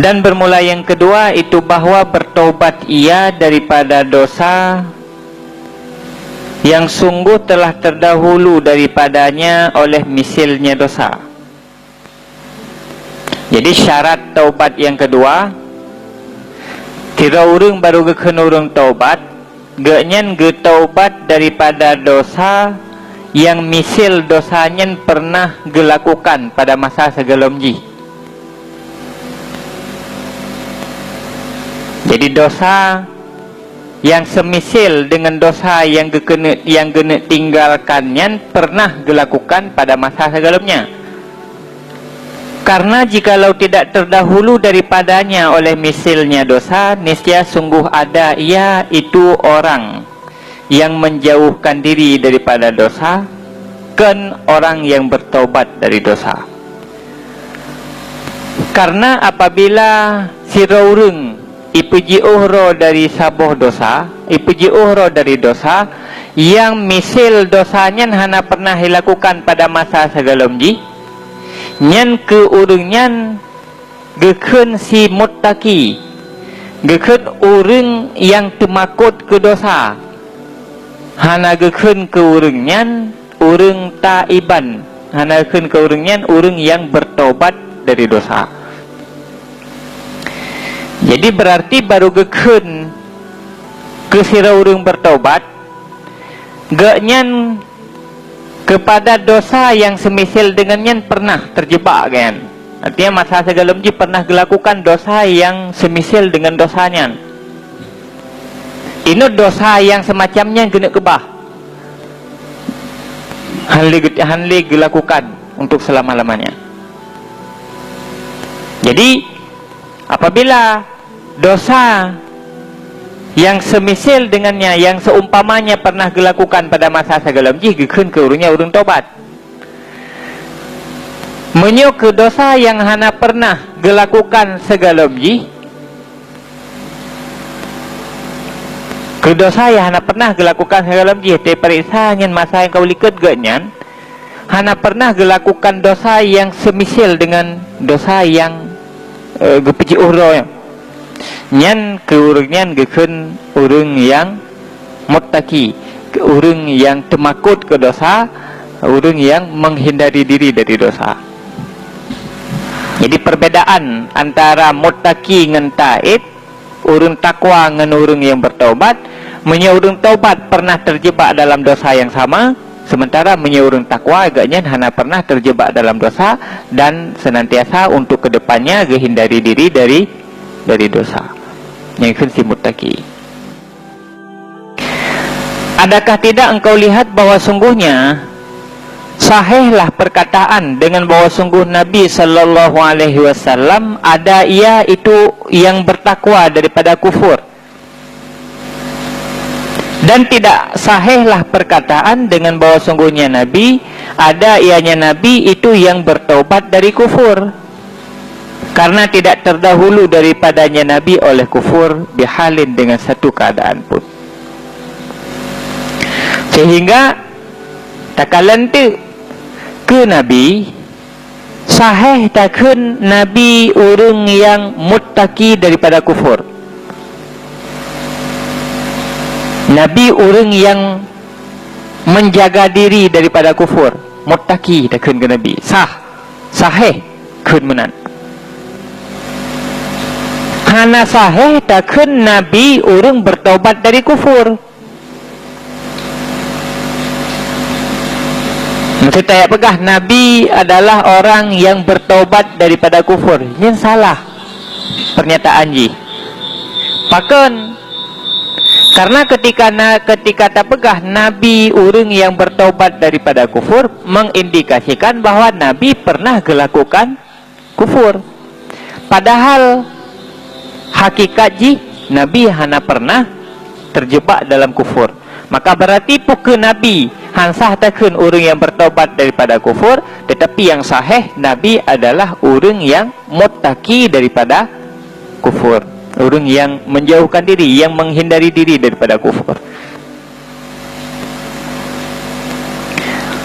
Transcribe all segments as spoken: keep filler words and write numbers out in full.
Dan bermula yang kedua itu bahwa bertobat ia daripada dosa yang sungguh telah terdahulu daripadanya oleh misilnya dosa. Jadi syarat taubat yang kedua, sidroe ureuëng baru geukheun ureuëng taubat, geuhnyan geutaubat daripada dosa nyang misil dosa nyan pernah geulakukan pada masa sigohlom jih. Jadi dosa nyang seumisil deungon dosa nyang geukeuneuk, nyang geuneuk tinggalkan nyan pernah geulakukan pada masa sigohlom nyan. Karena jikalau tidak terdahulu daripadanya oleh misilnya dosa, niscaya sungguh ada ia itu orang yang menjauhkan diri daripada dosa, kon orang yang bertobat dari dosa. Karena apabila sidroe ureuëng ipeujiôh droe dari saboh dosa, ipeujiôh droe dari dosa, nyang misil dosa nyan hana pernah ilakukan pada masa sigohlom jih, nyan keu ureuëng nyan geukheun si muttaqi, geukheun ureuëng nyang teumakot keu dosa. Hana geukheun keu ureuëng nyan ureuëng taiban, hana geukheun keu ureuëng nyan ureuëng nyang bertobat dari dosa. Jadi berarti baru geukheun keu sidroe ureuëng bertobat, geuhnyan kepada dosa nyang seumisil deungon nyan pernah teujebak geuhnyan. Artinya masa sigohlom jih pernah geulakukan dosa nyang seumisil deungon dosa nyan. Inot dosa nyang seumacam nyan geuneuk keubah. Hán lé, hán lé geulakukan untuk seulama-lamanya. Jadi apabila dosa nyang seumisil deungon nyan, nyang seumpamanya pernah geulakukan pada masa sigohlom jih, geukheun keu ureuëng nyan ureuëng tobat. Meunyoe keu dosa nyang hana pernah geulakukan sigohlom jih, keu dosa nyang hana pernah geulakukan sigohlom jih, teupareksa ngon masa nyang ka likot geuhnyan, hana pernah geulakukan dosa nyang seumisil deungon dosa nyang, eh, geupeujiôh droe nyan. Nyan keu ureuëng nyan geukheun ureuëng nyang muttaqi, keu ureuëng nyang teumakot keu dosa, ureuëng nyang menghindari diri dari dosa. Jadi perbedaan antara muttaqi ngon taib, ureuëng takwa ngon ureuëng nyang bertobat. Meunyoe ureuëng tobat pernah teujebak dalam dosa nyang sama, sementara meunyoe ureuëng takwa geuhnyan hana pernah teujebak dalam dosa dan senantiasa untuk keudepannya geuhindari diri dari, dari dosa. Nyan kheun si muttaqi. Adakah tidak engkau lihat bahwa sungguhnya sahihlah perkataan dengan bahwa sungguh Nabi sallallahu alaihi wasallam ada ia itu yang bertakwa daripada kufur. Dan tidak sahihlah perkataan dengan bahwa sungguhnya Nabi ada ianya Nabi itu yang bertobat dari kufur. Karena tidak terdahulu daripadanya Nabi oleh kufur bihalin dengan satu keadaan pun. Sehingga takalon teuk keu Nabi, sahih takheun Nabi ureuëng nyang muttaqi daripada kufur. Nabi ureuëng nyang menjaga diri daripada kufur, muttaqi takheun keu Nabi. Sah, sahih kheun meunan. Hana sahih takheun Nabi ureuëng bertobat dari kufur. Maksud saya peugah Nabi adalah orang yang bertobat daripada kufur. Nyan salah pernyataan jih. Pakon? Karena ketika na-, ketika tapeugah Nabi ureuëng yang bertobat daripada kufur, mengindikasikan bahwa Nabi pernah gelakukan kufur. Padahal hakikat jih Nabi hana pernah terjebak dalam kufur. Maka berarti peu kheueh Nabi han sah takheun ureuëng yang bertobat daripada kufur, tetapi yang sahih Nabi adalah ureuëng yang muttaqi daripada kufur, ureuëng yang menjauhkan diri, yang menghindari diri daripada kufur.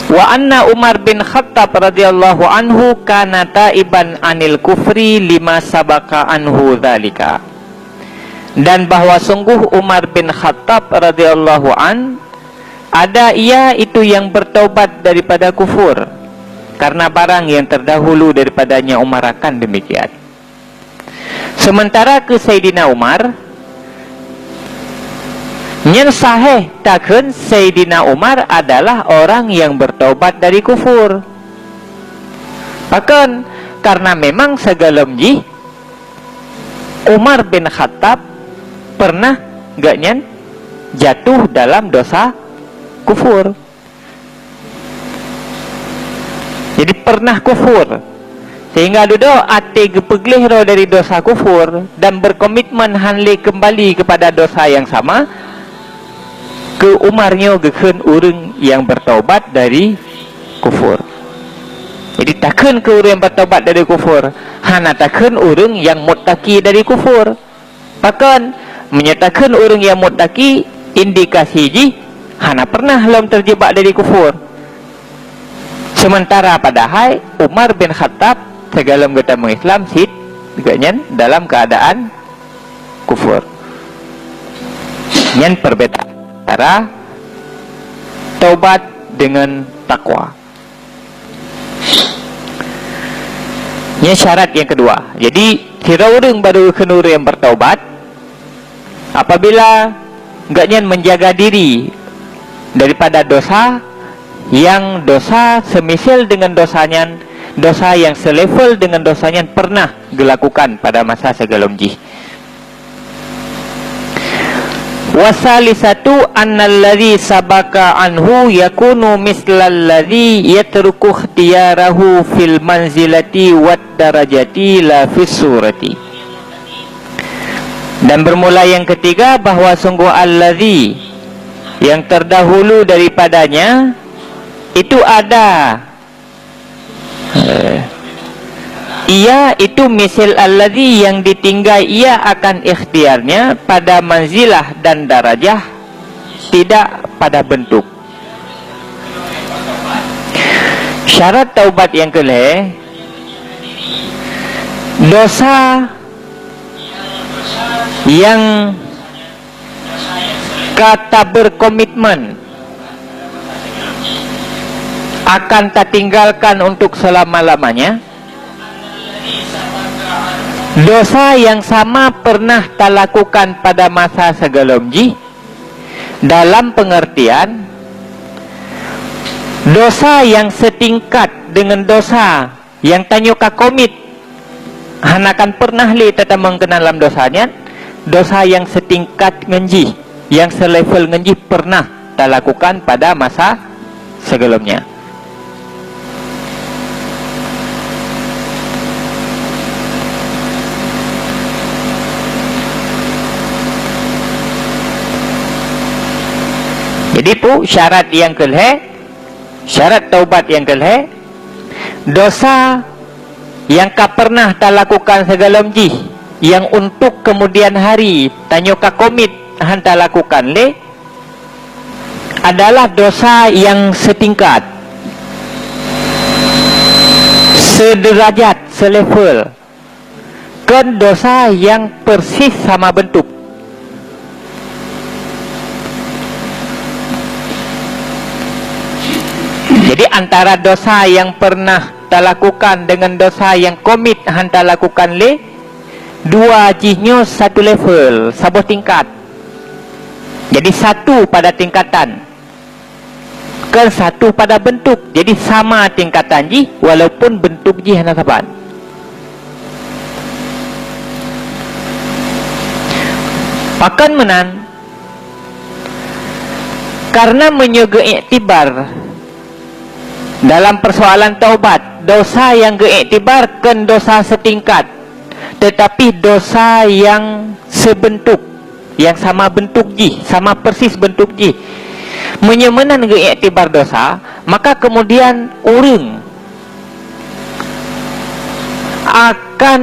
Wa anna Umar bin Khattab radhiyallahu anhu kana taiban anil kufri lima sabaka anhu dzalika. Dan bahwa sungguh Umar bin Khattab radhiyallahu an ada ia itu yang bertaubat daripada kufur, karena barang yang terdahulu daripadanya Umar akan demikian. Sementara keu Saidina Umar, nyan sahih takheun Saidina Umar adalah orang yang bertaubat dari kufur. Pakon? Karena memang sigohlom jih Umar bin Khattab pernah gobnyan jatuh dalam dosa kufur. Jadi pernah kufur. Sehingga dudoe até geupeugleh droe dari dosa kufur dan berkomitmen han lé kembali kepada dosa yang sama, keu Umar nyoe geukheun ureuëng nyang bertaubat dari kufur. Jadi takheun keu ureuëng nyang bertaubat dari kufur, hana takheun ureuëng nyang muttaqi dari kufur. Pakon? Meunyoe takheun ureuëng nyang muttaqi, indikasi jih hana pernah lom terjebak dari kufur. Sementara padahai Umar bin Khattab sigohlom geutamong Islam cit gobnyan dalam keadaan kufur. Nyan perbedaan antara taubat dengan takwa. Nyan syarat nyang keudua. Jadi, sidroe ureuëng baru geukheun ureuëng nyang bertaubat apabila gobnyan menjaga diri daripada dosa nyang dosa semisal dengan dosa nyan, dosa nyang selevel dengan dosa nyan pernah geulakukan pada masa sigohlom jih. Wasalisatu annalladzi sabaka anhu yakunu mislalladzi yatruku ikhtiyarahu fil manzilati wad darajati la fis surati. Dan bermula yang ketiga bahwa sungguh alladzi yang terdahulu daripadanya itu ada Eh, ia itu misal alladzi yang ditinggai ia akan ikhtiarnya pada manzilah dan darajah, tidak pada bentuk. Syarat taubat yang kelhée, dosa yang ka taberkomitmen akan tatinggalkan untuk selama-lamanya, dosa yang sama pernah talakukan pada masa sigohlom jih, dalam pengertian dosa yang setingkat dengan dosa nyang tanyoe ka komit, hana akan pernah lé tatamong keunan lam dosa nyan, dosa nyang setingkat ngon jih, nyang selevel ngon jih pernah talakukan pada masa sigohlom nyan. Jadi, peue syarat nyang kelhée, syarat taubat nyang kelhée, dosa nyang ka pernah talakukan sigohlom jih, nyang untuk kemudian hari tanyoe ka komit han talakukan lé, adalah dosa nyang setingkat, sederajat, selevel, kon dosa nyang persis sama bentuk. Jadi, antara dosa nyang pernah talakukan dengan dosa nyang komit han talakukan lé, dua jih nyoe satu level, saboh tingkat. Jadi, satu pada tingkatan. Kon satu pada bentuk. Jadi, sama tingkatan jih, walaupun bentuk jih hana saban. Pakon meunan? Karena meunyoe geuiktibar dalam persoalan taubat, dosa nyang geuiktibar kon dosa setingkat, tetapi dosa nyang sebentuk, nyang sama bentuk jih, sama persis bentuk jih. Meunyoe meunan geuiktibar dosa, maka kemudian ureuëng akan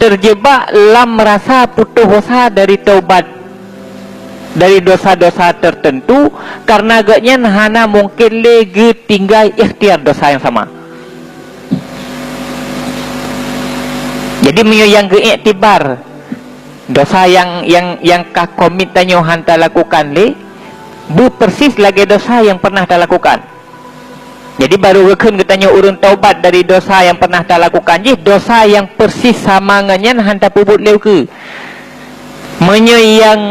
terjebak lam rasa putoh asa dari taubat. dari dosa-dosa tertentu, karena gobnyan hana mungkin lé geutinggai ikhtiar dosa nyang sama. Jadi, meunyoe nyang geuiktibar dosa nyang, nyang, nyang ka komit tanyoe han talakukan lé, beupersis lagée dosa nyang pernah talakukan. Jadi, barô geukheun geutanyoe ureuëng taubat dari dosa nyang pernah talakukan jih, dosa nyang persis sama ngon nyan han tapeubuet lé ukeue. Meunyoe nyang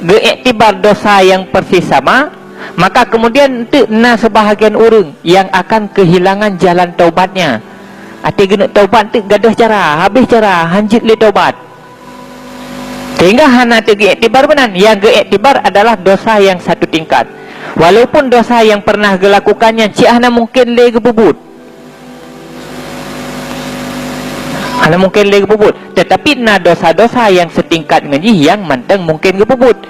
geuiktibar dosa nyang persis sama, maka kemudian enteuk na sebahagian ureuëng nyang akan keuhilangan jalan taubatnya. Até geuneuk taubat enteuk gadôh cara, habéh cara, han jeuet lé taubat. Sehingga hana teugeuiktibar meunan. Nyang geuiktibar adalah dosa nyang satu tingkat. Walaupun dosa nyang pernah geulakukan nyan cit hana mungken lé geupeubuet. Hana mungken lé geupeubuet. Tetapi na dosa-dosa nyang setingkat ngon jih nyang mantong mungken geupeubuet.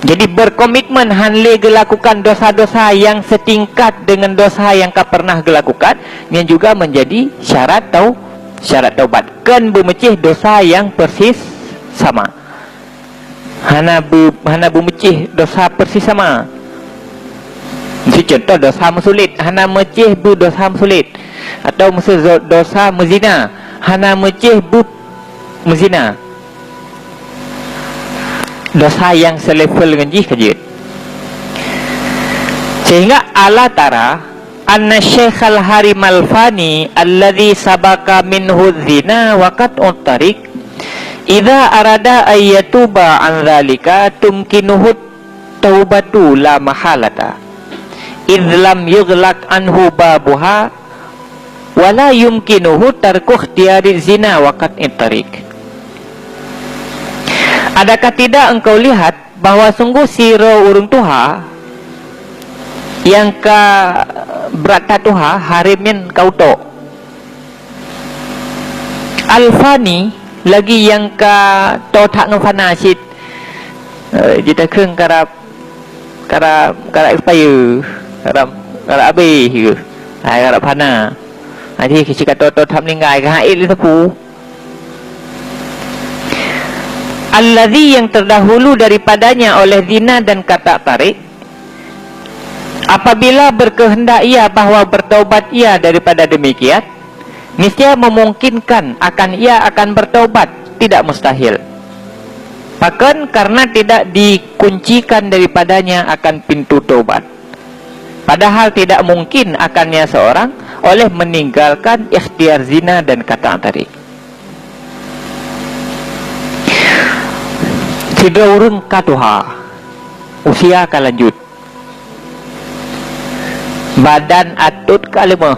Jadi, berkomitmen han lé geulakukan dosa-dosa nyang setingkat deungon dosa nyang ka pernah geulakukan, nyan juga menjadi syarat tau-, syarat taubat. Kon beumeucéh dosa nyang persis sama. Hana beu-, hana beumeucéh dosa persis sama. Miseu contoh dosa meusulet, hana meucéh beu dosa meusulet. Atau miseu zo-, dosa meuzina, hana meucéh beu meuzina. Dosa nyang selevel ngon jih ka jeuet. Sehingga Allah Ta'ala, "Anna syaikhal harimal fani alladzi sabaka minhu zina wa qat'ut tariq, idza arada an yatuba an dzalika tumkinuhu taubatu la mahalata, idz lam yughlaq anhu babuha, wa la yumkinuhu tarku ikhtiyari zina wa qat'it tariq." Adakah tidak engkau lihat bahwa sungguh sidroe ureuëng tuha nyang ka brat that tuha, hareuem nyan ka utok. Al-fani, lagi nyang ka toe that ngon fana cit. Eh, jitakheun karab, karab, karab expire, karab, karab habéh ke. Hai, karab fana. Jadi, cit ka toe-toe that meuninggai, ka hait lé sapeue. Alladzi, yang terdahulu daripadanya oleh zina dan qat'at tariq, apabila berkehendak ia bahwa bertaubat ia daripada demikian, niscaya memungkinkan akan ia akan bertaubat, tidak mustahil. Pakon? Karena tidak dikuncikan daripadanya akan pintu taubat. Padahal tidak mungkin akannya seorang oleh meninggalkan ikhtiar zina dan qat'at tariq. Sidroe ureuëng ka tuha, usia ka lanjut, badan atot ka leumoh,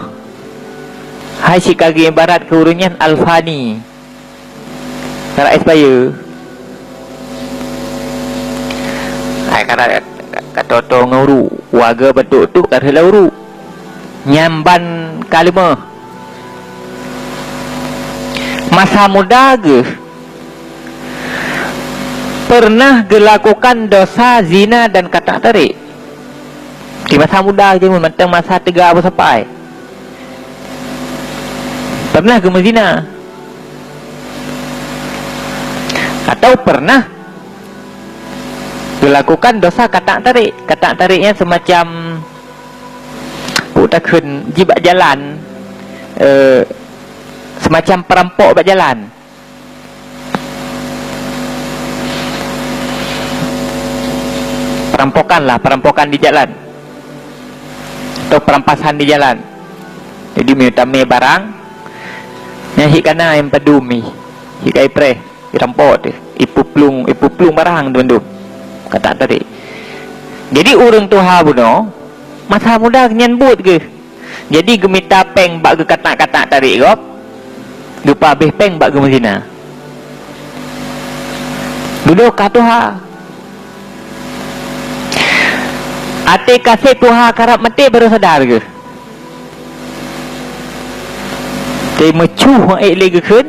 hai cit ka geuibarat keu ureuëng nyan al-fani, karab expire. Hai karab ka toe-toe ngon uruek, wareuga batuk-batuk ka rhot lam uruek. Nyan ban ka leumoh. Masa muda geuh pernah geulakukan dosa zina dan qat'at tariq. Di masa muda geuh mantong masa teuga beusapai. Pernah geuh meuzina. Atau pernah geulakukan dosa qat'at tariq. Qat'at tariq nyan semacam, peue takheun, jih bak jalan, eh, semacam perampok bak jalan. Perampokan lah, perampokan di jalan. Atau perampasan di jalan. Jadi, meunyoe tamé barang, nyan cit ka na nyang padum jih, cit ka ipreh, irampok teuh, ipeuplueng, ipeuplueng barang teuk mandum. Qat'at tariq. Jadi, ureuëng tuha bunoe, masa muda nyan buet geuh. Jadi, geumita péng bak geuqat'at-qat'at tariq gob, geupeuhabéh péng bak geumeuzina. Dudoe ka tuha. Até ka sép tuha karab maté barô sadar geuh. Teuh meucuh ék lé geukheun,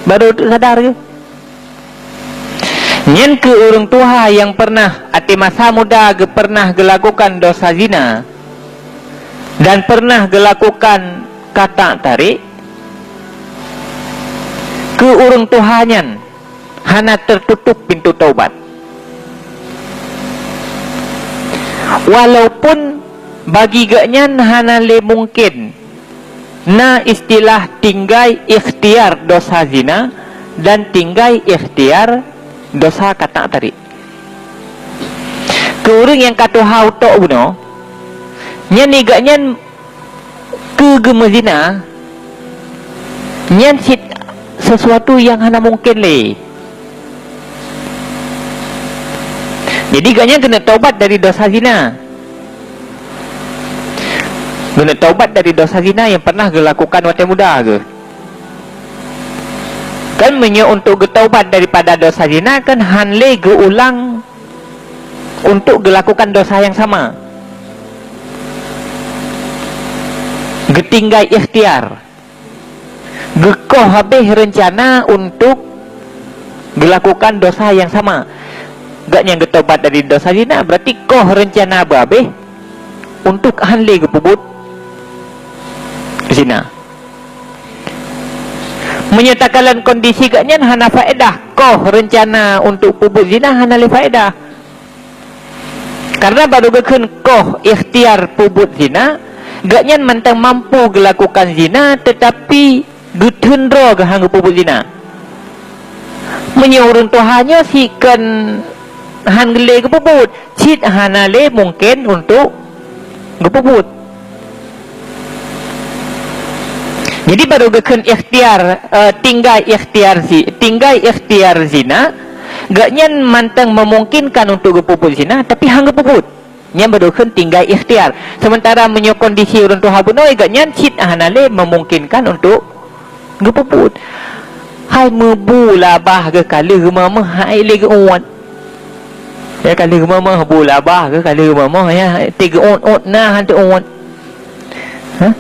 barô teuk sadar geuh. Nyan keuh ureuëng tuha nyang pernah até masa muda geupernah geulakukan dosa zina dan pernah geulakukan qat'at tariq, keu ureuëng tuha nyan hana teututup pintoe taubat. Walaupun bagi geuhnyan hana lé mungken na istilah tinggai ikhtiar dosa zina dan tinggai ikhtiar dosa katak tarik. Keu ureuëng nyang ka tuha utok bunoe, nyan di geuhnyan keu geumeuzina, nyan cit sesuatu nyang hana mungken lé. Jadi geuhnyan keuneuk taubat dari dosa zina. Keuneuk taubat dari dosa zina nyang pernah geulakukan watée muda geuh. Kan meunyoe untuk geutaubat daripada dosa zina kan han lé geuulang untuk geulakukan dosa nyang sama. Geutinggai ikhtiar. Geukoh habéh reuncana untuk geulakukan dosa nyang sama. Geuhnyan geutobat dari dosa zina, berarti koh reuncana beuhabéh untuk han lé geupeubuet zina. Meunyoe takalon kondisi geuhnyan hana faedah, koh reuncana untuk peubuet zina hana lé faedah. Karena barô geukheun koh ikhtiar peubuet zina, geuhnyan mantong mampu geulakukan zina, teutapi geutheun droe geuh han geupeubuet zina. Meunyoe ureuëng tuha nyoe sikon han lé geupeubuet, cit hana lé mungken untuk geupeubuet. Jadi barô geukheun ikhtiar, eh, tinggai ikhtiar zi-, tinggai ikhtiar zina, geuhnyan mantong memungkinkan untuk geupeubuet zina, tapi han geupeubuet. Nyan barô geukheun tinggai ikhtiar. Sementara meunyoe kondisi ureuëng tuha bunoe, geuhnyan cit hana lé memungkinkan untuk geupeubuet. Hai meubu labah geuh ka lheueh geumeumoh hai lé geuuet. Ya ka lheueh geumeumoh bu labah geuh ka lheueh geumeumoh ya, teuh geuuet-uet na han teuuet. Hah?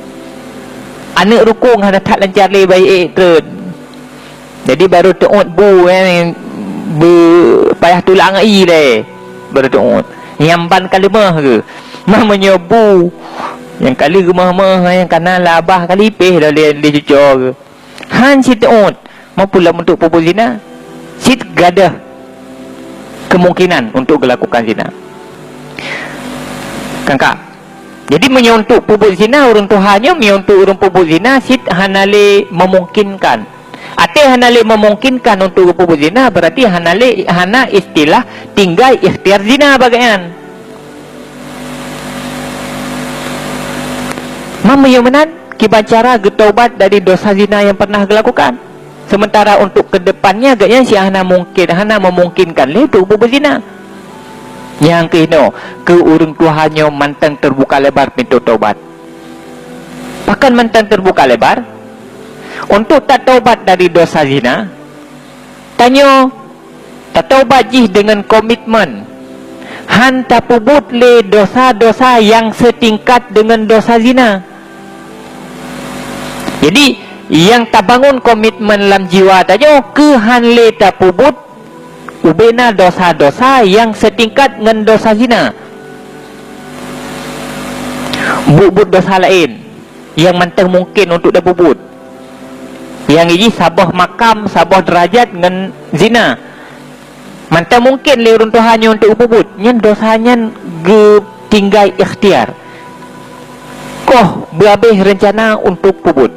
Aneuëk rukong hana that lancar lé bayeue treun. Jadi barô teuuet bu, eh, beu payah tulak ngon ie lé. Barô teuuet. Nyang ban ka leumoh geuh. Mah meunyoe bu nyang ka lheueh geumeumoh nyang kana labah ka lipéh lé, lé cuco geuh. Han cit teuôt, meupeulom untuk peubuet zina, cit gadôh kemungkinan untuk geulakukan zina. Kan ka? Jadi meunyoe untuk peubuet zina ureuëng tuha nyoe, meunyoe untuk ureuëng peubuet zina cit hana lé memungkinkan. Até hana lé memungkinkan untuk peubuet zina, berarti hana lé, hana istilah tinggai ikhtiar zina bak geuhnyan. Meunyoe meunan, kiban cara geutaubat dari dosa zina nyang pernah geulakukan. Sementara untuk keudepannya, geuhnyan cit hana mungkin, hana memungkinkan lé untuk beuzina. Nyang keunoe, keu ureuëng tuha nyoe mantong teubuka lebar pintoe taubat. Pakon mantong teubuka lebar? Untuk tataubat dari dosa zina, tanyoe tataubat jih deungon komitmen han tapeubuet lé dosa-dosa nyang seutingkat deungon dosa zina. Jadi, nyang tabangon komitmen lam jiwa tanyoe keu han lé tapeubuet ubena dosa-dosa nyang seutingkat ngon dosa zina. Buet-buet dosa laén nyang mantong mungken untuk tapeubuet. Nyang jih saboh makam, saboh deurajat ngon zina. Mantong mungken lé ureuëng tuha nyoe untuk peubuet, nyan dosa nyan geutinggai ikhtiar. Koh beuabéh reuncana untuk peubuet.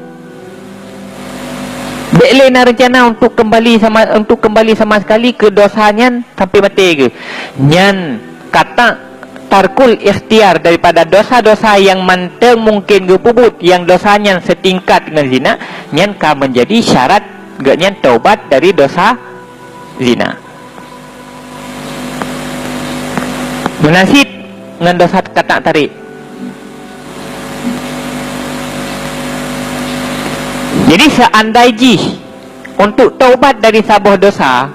Bék lé na reuncana untuk keumbali sama, untuk keumbali sama sekali keu dosa nyan sampai maté geuh. Nyan kata tarkul ikhtiar daripada dosa-dosa nyang mantong mungken geupeubuet, nyang dosa nyan seutingkat ngon zina, nyan ka meunjadi syarat geuhnyan taubat dari dosa zina. Meunan cit ngon dosa katak tarék. Jadi, seandai jih untuk taubat dari saboh dosa,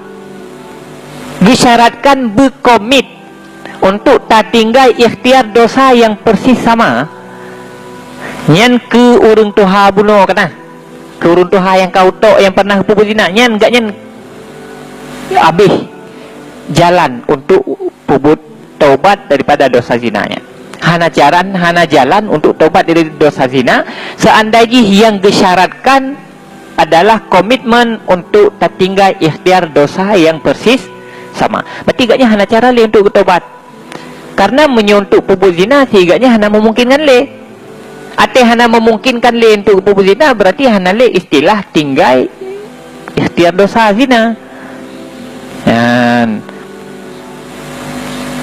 geusyaratkan beukomit untuk tatinggai ikhtiar dosa nyang persis sama, nyan keu ureuëng tuha bunoe keunah. Keu ureuëng tuha nyang ka utok nyang pernah peubuet zina, nyan geuhnyan abéh jalan untuk peubuet taubat daripada dosa zina nyan. Hana jalan, hana jalan untuk taubat dari dosa zina, seandai jih nyang geusyaratkan adalah komitmen untuk tatinggai ikhtiar dosa nyang persis sama. Berarti geuhnyan hana cara lé untuk geutaubat. Karena meunyoe untuk peubuet zina, sigoe nyan hana memungkinkan lé. Até hana memungkinkan lé untuk peubuet zina, berarti hana lé istilah tinggai ikhtiar dosa zina. Nyan.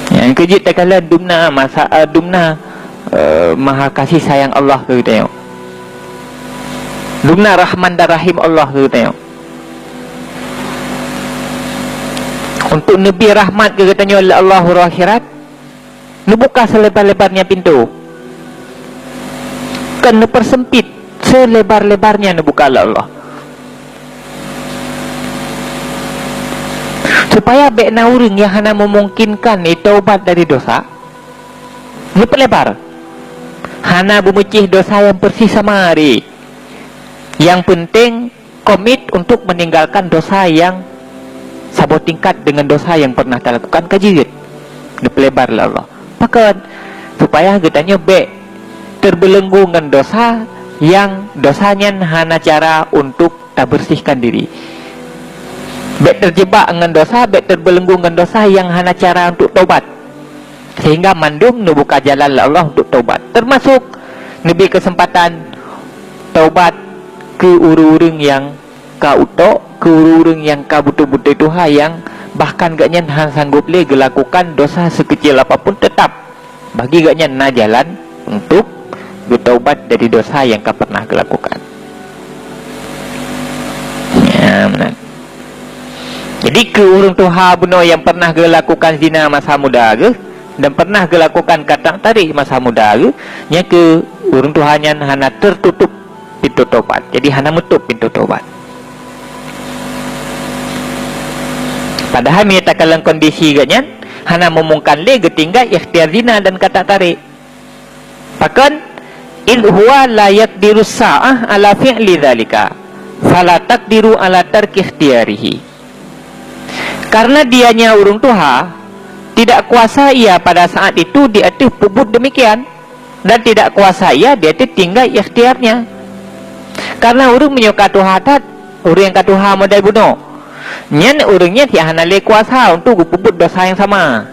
Nyan keuh jeuet takalon dumna masa, eh, dumna, eh, maha kasih sayang Allah keu geutanyoe. Dumna Rahman dan Rahim Allah keu geutanyoe. Untuk neubri rahmat keu geutanyoe lé Allah uroe akhirat, neubuka seulebar-lebarnya pintoe. Kon neupeuseumpit, seulebar-lebarnya neubuka lé Allah. Supaya bék na ureuëng nyang hana memungkinkan taubat dari dosa, neupeulebar. Hana beumeucéh dosa nyang peureusih sama hari. Nyang peunteng, komit untuk meninggalkan dosa nyang saboh tingkat dengan dosa nyang pernah talakukan ka jeuet. Neupeulebar lé Allah. Pakon? Supaya geutanyoe bék teubeulenggu ngon dosa nyang dosa nyan hana cara untuk tabersihkan diri. Bék teujebak ngon dosa, bék teubeulenggu ngon dosa nyang hana cara untuk tobat. Sehingga mandum neubuka jalan lé Allah untuk tobat. Termasuk neubri keuseumpatan tobat keu ureuëng-ureuëng nyang ka utok, keu ureuëng-ureuëng nyang ka beutôi-beutôi tuha nyang bahkan geuhnyan hana sanggob lé geulakukan dosa seukeucil apapun, teutap bagi geuhnyan na jalan untuk geutaubat dari dosa nyang ka pernah geulakukan. Ya, meunan. Jadi, keu ureuëng tuha bunoe nyang pernah geulakukan zina masa muda geuh dan pernah geulakukan katang tarék masa muda geuh, nyan keu ureuëng tuha nyan hana teututup pintoe tobat. Jadi, hana meutôp pintoe tobat. Padahai meunyoe takalon kondisi geuhnyan, hana meumungkan lé geutinggai ikhtiar zina dan katang tarék. Pakon? "Idh huwa la yaqdiru sa'ah ala fi'li dzalika, fala taqdiru ala tarki ikhtiyarihi." Karena dianya ureuëng tuha, tidak kuasa ia pada saat itu di ateueh peubuet demikian, dan tidak kuasa ia di ateueh tinggai ikhtiarnya. Karena ureuëng meunyoe ka tuha that, ureuëng nyang ka tuha modai bunoe, nyan ureuëng nyan hana lé kuasa untuk geupeubuet dosa nyang sama.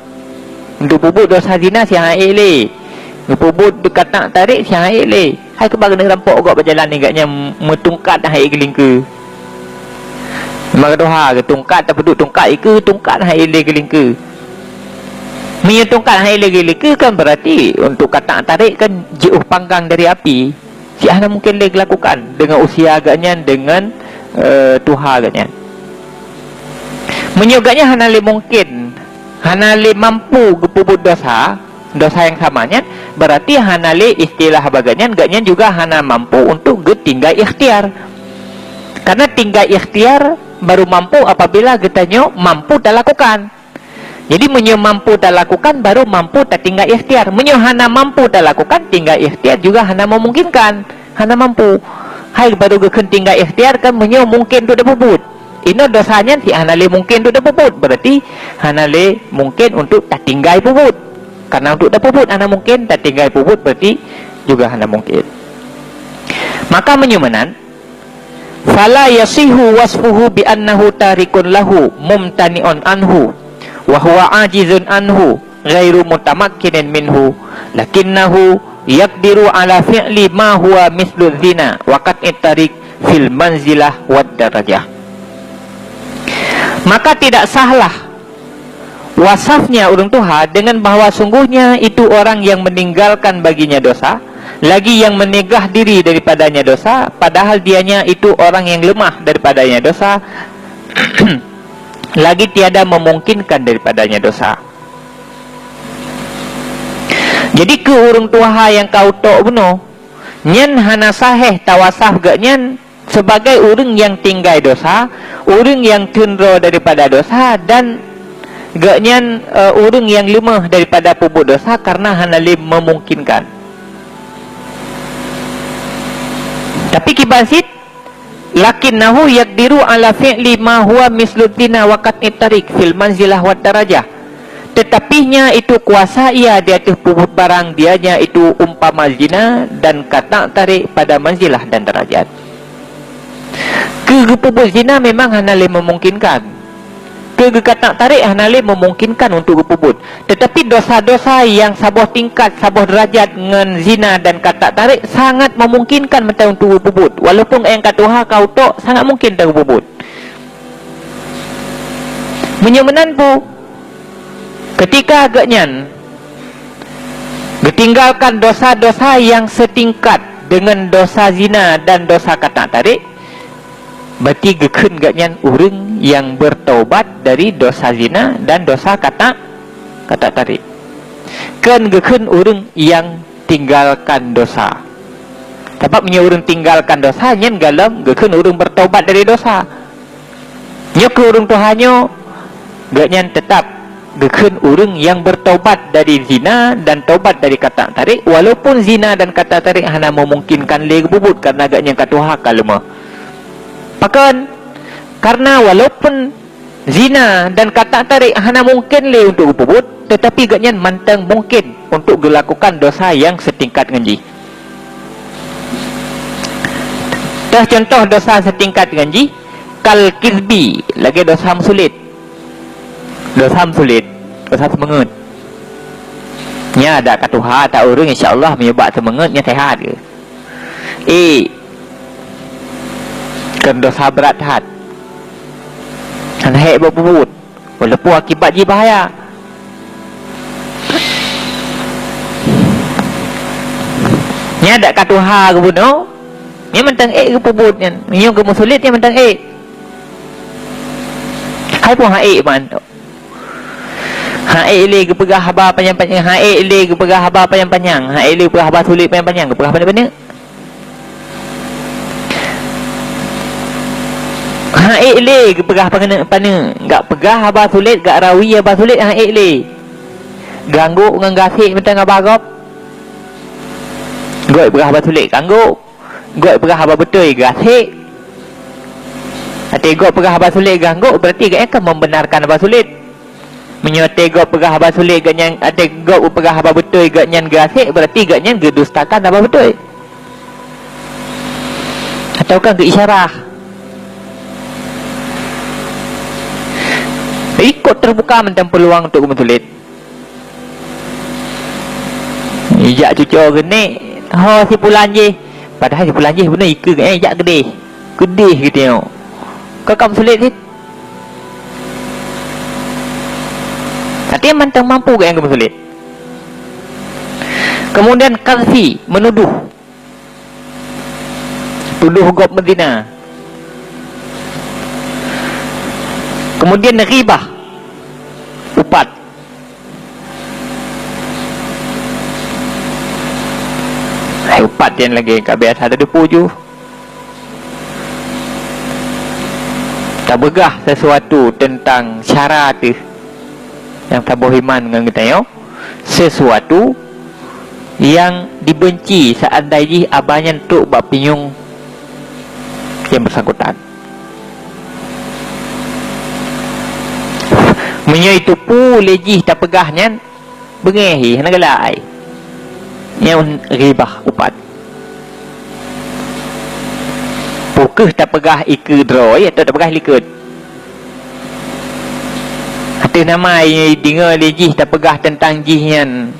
Untuk peubuet dosa zina si han ék lé. Geupeubuet katang tarék si han ék lé. Hai keuba keuneuk rampok gob bak jalan nyan, gobnyan meutungkat han ék geulingkeue. Maka tuha geutungkat, tapeuduek tungkat ikeue, tungkat han ék lé geulingkeue. Meunyoe tungkat han ék lé geulingkeue kan berarti untuk katang tarék kan jiôh panggang dari api. Si hana mungkin lé geulakukan deungon usia gobnyan, deungon, eh, tuha gobnyan. Meunyoe gobnyan hana lé mungkin, hana lé mampu geupeubuet dosa, dosa nyang sama nyan, berarti hana lé istilah bak gobnyan, gobnyan juga hana mampu untuk geutinggai ikhtiar. Karena tinggai ikhtiar baru mampu apabila geutanyoe mampu talakukan. Jadi, meunyoe mampu talakukan, baru mampu tatinggai ikhtiar. Meunyoe hana mampu talakukan, tinggai ikhtiar juga hana memungkinkan, hana mampu. Hai baru geukheun tinggai ikhtiar kan meunyoe mungken untuk tapeubuet. Inoe dosa nyan si hana lé mungken untuk tapeubuet, berarti hana lé mungken untuk tatinggai peubuet. Karena untuk tapeubuet hana mungken, tatinggai peubuet berarti juga hana mungken. Maka meunyoe meunan, "Fala yasihu wasfuhu bi annahu tarikun lahu, mumtani'un anhu, wa huwa ajizun anhu, ghairu mutamakkinin minhu, lakinnahu yaqdiru ala fi'li ma huwa mislu zina wa qat'it tariq fil manzilah wad darajah." Maka tidak sahlah wasafnya ureuëng tuha dengan bahwa sungguhnya itu orang yang meninggalkan baginya dosa, lagi yang mencegah diri daripadanya dosa, padahal dianya itu orang yang lemah daripadanya dosa, lagi tiada memungkinkan daripadanya dosa. Jadi keu ureuëng tuha nyang ka utok bunoe, nyan hana saheh tawasaf geuhnyan sebagai ureuëng nyang tinggai dosa, ureuëng nyang teunroe daripada dosa, dan geuhnyan, eh, ureuëng nyang leumah daripada peubuet dosa karena hana lé memungkinkan. Tapi kiban cit, "Lakinnahu yaqdiru ala fi'li ma huwa mislu zina wa qat'it tariq fil manzilah wad darajah." Tetapinya itu kuasa ia di ateueh peubuet barang dianya itu umpama zina dan katang tarék pada manzilah dan darajat. Keu geupeubuet zina memang hana lé memungkinkan. Keu geukatak tarek hana lé memungkinkan untuk geupeubuet. Tetapi dosa-dosa nyang saboh tingkat, saboh derajat ngon zina dan katak tarek sangat memungkinkan mantong untuk geupeubuet. Walaupun nyang ka tuha ka utok, sangat mungkin dah geupeubuet. Meunyoe meunan pu, ketika geuhnyan geutinggalkan dosa-dosa nyang seutingkat deungon dosa zina dan dosa katak tarek, berarti geukheun geuhnyan ureuëng nyang bertaubat dari dosa zina dan dosa katak, katak tarek. Kon geukheun ureuëng nyang tinggalkan dosa. Sabab meunyoe ureuëng tinggalkan dosa, nyan golom geukheun ureuëng bertaubat dari dosa. Nyoe keu ureuëng tuha nyoe, geuhnyan teutab geukheun ureuëng nyang bertaubat dari zina dan taubat dari katak tarek, walaupun zina dan katak tarek hana memungkinkan lé geupeubuet karena geuhnyan ka tuha ka leumoh. Pakon? Karena walaupun zina dan katak tarek hana mungkin lé untuk geupeubuet, tetapi geuhnyan mantong mungkin untuk geulakukan dosa nyang seutingkat ngon jih. Teuh contoh dosa seutingkat ngon jih, kal kizbi, lagée dosa meusulet. Dosa meusulet, dosa seumeungeut. Nyan adak ka tuha, adak ureuëng, insya Allah, meunyoe bak seumeungeut, nyan seuhat geuh. Ék, kon dosa brat that. Hana hék bak peubuet. Walaupun akibat jih bahaya. Nyan adak ka tuha geubunoe, nyan mantong ék geupeubuet nyan. Meunyoe geumeusulet nyan mantong ék. Hai pun han ék mantong. Han ék lé geupeugah haba panyang-panyang, han ék lé geupeugah haba panyang-panyang, han ék lé geupeugah haba sulet panyang-panyang, geupeugah paneuk-paneuk. Han ék lé geupeugah paneuk-paneuk, gak peugah haba sulet, gak rawi haba sulet, han ék lé. Geuanggok ngon gasek mantong haba gob. Gok peugah haba sulet, geuanggok. Gok peugah haba beutôi, geugasek. Até gok peugah haba sulet, geuanggok, berarti gobnyan kan membenarkan haba sulet. Meunyoe até gok peugah haba sulet, gobnyan, até gok peugah haba beutôi, gobnyan geugasek, berarti gobnyan geudustakan haba beutôi. Atawa kan geuisyarah. Jadi, kok teubuka mantong peuluang untuk geumeusulet. Ijak cuco geunek, ho si pulan jih. Padahai si pulan jih beuna ikeue, eh, jak keudeh. Keudeh geutanyoe. Ka, ka meusulet cit. Artinya mantong mampu geuh nyang geumeusulet. Kemudian kadhfi, menuduh. Tudoh gob meuzina. Kemudian ghibah. Upat. Hai upat nyan lagée ka biasa teudepu ju. Tapeugah sesuatu teuntang syara teuh nyang saboh iman ngon geutanyoe, sesuatu nyang dibenci seandai jih haba nyan trok bak pinyueng nyang bersangkutan. Meunyoe jiteupeue lé jih tapeugah nyan, beungéh jih, hana galak ai. Nyan ghibah upat. Peu kheueh tapeugah ikeue droe atawa tapeugah likot? Ateueh nama jideungoe lé jih tapeugah teuntang jih nyan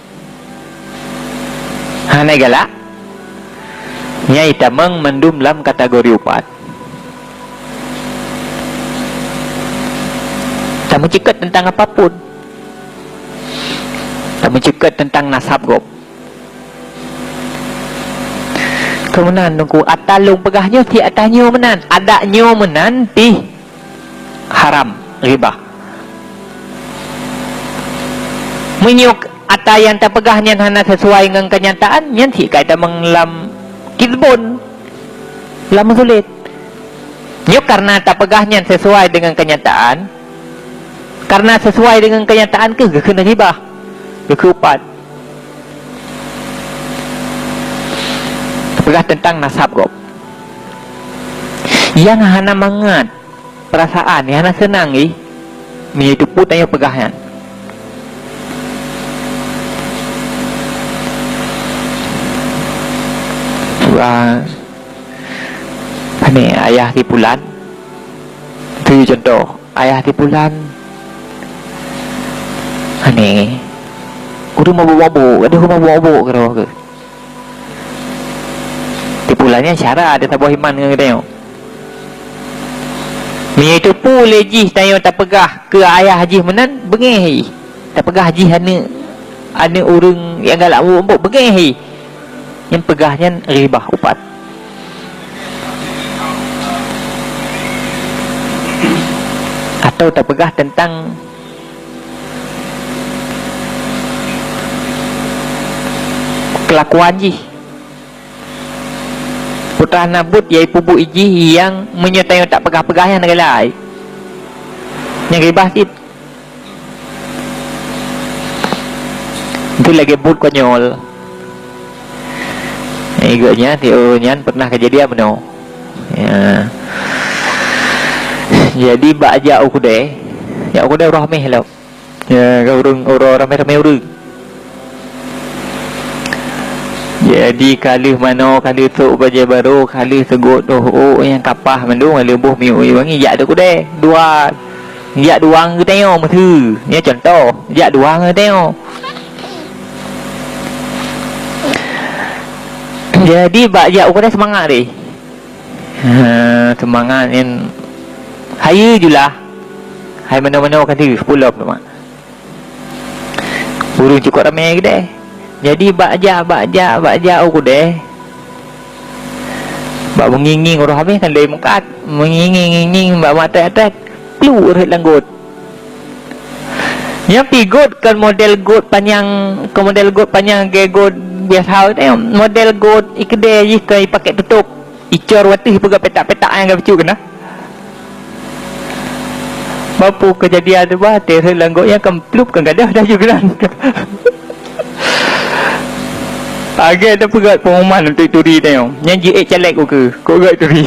hana galak, nyan jitamong mandum lam kategori upat. Tameuceuket teuntang apapun. Tameuceuket teuntang nasab gob. Keu meunan Teungku, ata lôn peugah nyoe cit ata nyoe meunan, adak nyoe meunan pih haram ghibah. Meunyoe ata nyang tapeugah nyan hana sesuai ngon keunyataan, nyan cit ka jitamong lam kizbun, lam meusulet. Nyoe kareuna tapeugah nyan sesuai deungon keunyataan, kareuna sesuai deungon keunyataan kheueh geukheun ghibah, geukheun upat. Peugah teuntang nasab gob. Nyang hana mangat peurasaan, nyang hana seunang jih, meunyoe jiteupeue tanyoe peugah nyan. Peugah, "Ni ayah si pulan." Teuh contoh, "Ayah si pulan Aneh. Ureuëng mabôk-mabôk, gadoh ureuëng mabôk-mabôk keudroe keuh. Tipu lagée nyan syara teusaboh iman ngon geutanyoe. Meunyoe teupeue lé jih tanyoe tapeugah keu ayah jih meunan, beungéh jih. Tapeugah jih aneuëk, aneuëk ureuëng nyang galak mabôk-mabôk, beungéh jih. Nyang peugah nyan ribah upat. Atau tapeugah teuntang keulakuan jih. Putra na buet yai peubuet jih nyang meunyoe tanyoe tapeugah-peugah nyan galai. Nyang ribah cit. Itu lagée buet konyol. Igoe nyan, si ureuëng nyan pernah kejadian meunoe. Ya. Jadi bak jak u keudée, jak u keudée uroe Hameh lom. Ya, ka ureuëng, uroe ramé-ramé ureuëng. Jadi ka lheueh manoe, ka lheueh trok bajée barô, ka lheueh seugot, oh, oh, nyang kapah mandum, ka lheueh boh miyueb wangi, jak u keudée, dua. Jak dua geutanyoe meusu. Nyoe contoh, jak dua geutanyoe. Jadi bak jak u keudée seumangat deh. Ha, seumangat nyan. Hayeue julah. Hai manoe-manoe ka deuh, pulom teuma. Ureuëng cukôp ramé keudée. Jadi bak jak, bak jak, bak jak u keudée. Bak meungieng-ngieng uroe Hameh kan lé meukat. Meungieng-ngieng bak meuatrek-atrek. Pluek rhot lam got. Nyang pih got kon model got panyang, kon model got panyang lagée got biasa teuh, model got i keudée jih kon ipakée tutôp. Icor watée peugah petak-petak nyang ka bacut keunan. Bak peue keujadian teuh bah, teuh rhot lam got nyan kan plup kan gadôh dah ju keunan. Lagée tapeugét pengumuman untuk turi teuh nyoe. Nyan jiék caleg ukeue, kok gét turi.